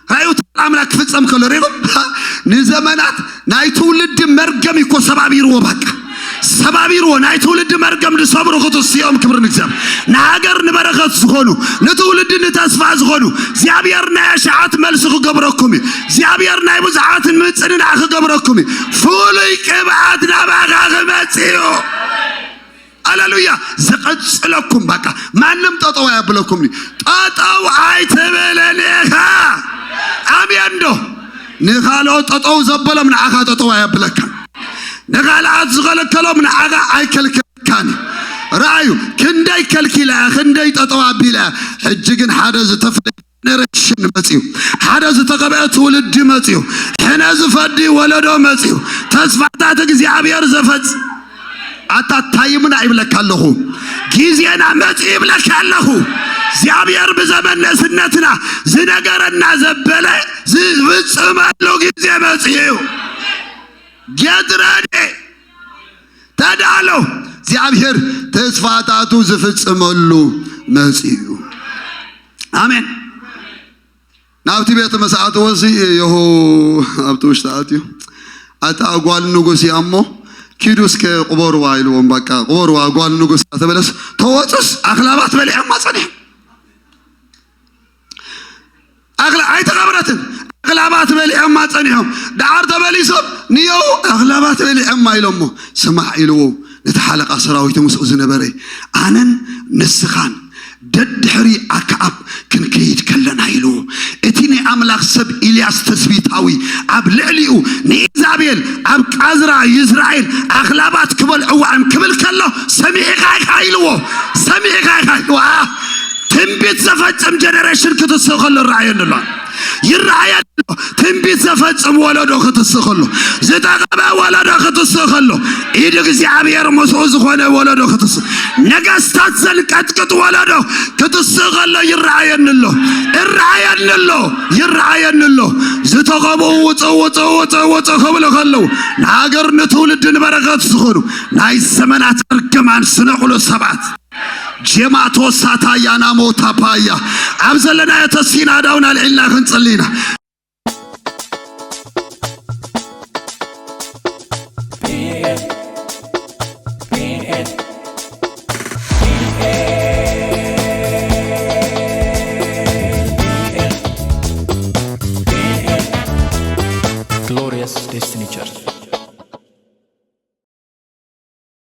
ራእዩ ተኣምራት ክፍጸም ከሎ ርኢኹም። ንዘመናት ናይ ትውልዲ መርገም እኮ ሰባቢርዎ፣ በቃ ሰባቢርዎ። ናይ ትውልዲ መርገም ዝሰብሩ ክትስኦም ክብሪ ንእግዚኣብሔር። ንሃገር ንበረኸት ዝኾኑ፣ ንትውልዲ ንተስፋ ዝኾኑ እግዚኣብሔር ናይ ኣሽዓት መልሲ ክገብረኩም እዩ። እግዚኣብሔር ናይ ብዙሓት ምጽንናዕ ክገብረኩም እዩ። ፍሉይ ቅብኣት ናባኻ ክመጽእ እዩ። ሃሌሉያ። ዝቐጽለኩም በቃ ማንም ጠጠው ኣየብለኩም። ጠጠው ኣይትብልን ኢኻ። ኣሜን ዶ? ንኻልኦት ጠጠው ዘበሎም ንዓኻ ጠጠው ኣየብለካን። ንኻልኣት ዝኸለከሎም ንዓኻ ኣይከልከልካን እዩ። ረኣዩ፣ ክንደይ ከልኪላ እያ፣ ክንደይ ጠጠው ኣቢላ እያ። ሕጂ ግን ሓደ ዝተፈለየ ጀነሬሽን መጽዩ፣ ሓደ ዝተቐብአ ትውልዲ መጽዩ፣ ሕነ ዝፈዲ ወለዶ መጽዩ፣ ተስፋታት እግዚኣብሔር ዘፈጽ ኣታ ታይምና ይብለካ ኣለኹ። ግዜና መጽዩ ይብለካ ኣለኹ። እግዚኣብሔር ብዘመን ንእስነትና ዝነገረና ዘበለ ዝፍጽመሉ ግዜ መጽዩ እዩ። Get ready። ተዳሎ። እግዚኣብሔር ተስፋታቱ ዝፍጽመሉ መጽዩ እዩ። ኣሜን። ናብቲ ቤት ምስ ኣተወ ሲ የሆ ኣብቲ ውሽጢ ኣትዩ፣ ኣታ ጓል ንጉስ እያ እሞ ኪዱ እስከ ቅበርዋ ኢልዎም። በቃ ቅበርዋ ጓል ንጉስ እያ ተበለስ ተወጹስ ኣኽላባት በሊዖማ ጸኒሖም። ኣኽላ-፣ ኣይተቐብረትን። ኣኽላባት በሊዖማ ጸኒሖም። ደሓር ተመሊሶም ንየው ኣኽላባት በሊዖማ ኢሎሞ። ስማዕ ኢልዎ ነቲ ሓለቓ ሰራዊት ምስኡ ዝነበረ፣ ኣነን ንስኻን ደድሕሪ ኣክዓብ ክንከይድ ከለና ኢልዎ። እቲ ናይ ኣምላኽ ሰብ ኢልያስ ተስቢታዊ ኣብ ልዕሊኡ ንኢዛቤል ኣብ ቃዝራ ይዝራኤል ኣኽላባት ክበልዕዋ እዮም ክብል ከሎ ሰሚዕኻ ኢኻ ኢልዎ። ሰሚዕኻ ኢኻ ኢልዎ። ትንቢት ዘፈጽም ጀነሬሽን ክትስእ ከሎ ይረኣየኒ ኣሎ። ይረኣየኒ ኣሎ። ትንቢት ዘፈጽም ወለዶ ክትስእ ከሎ፣ ዝጠቐመ ወለዶ ክትስእ ከሎ፣ ኢድ እግዚኣብሔር ምስኡ ዝኾነ ወለዶ ክትስእ፣ ነገስታት ዘንቀጥቅጥ ወለዶ ክትስእ ከሎ ይረኣየኒ ኣሎ። እረ ይረኣየኒ ኣሎ፣ ይረኣየኒ ኣሎ። ዝተቐብኡ ውፅእ ውፅእ ውፅእ ውፅእ ክብሉ ከለዉ ንሃገር ንትውልዲ ንበረኸት ዝኾኑ ናይ ዘመናት እርግማን ስነቑሎ ሰባት ጀማቶ ሳታያ ናሞ ታፓያ ኣብ ዘለናዮ ተሲና ዳውን ኣልዒልና ክንጽሊ ኢና። Glorious Destiny Church.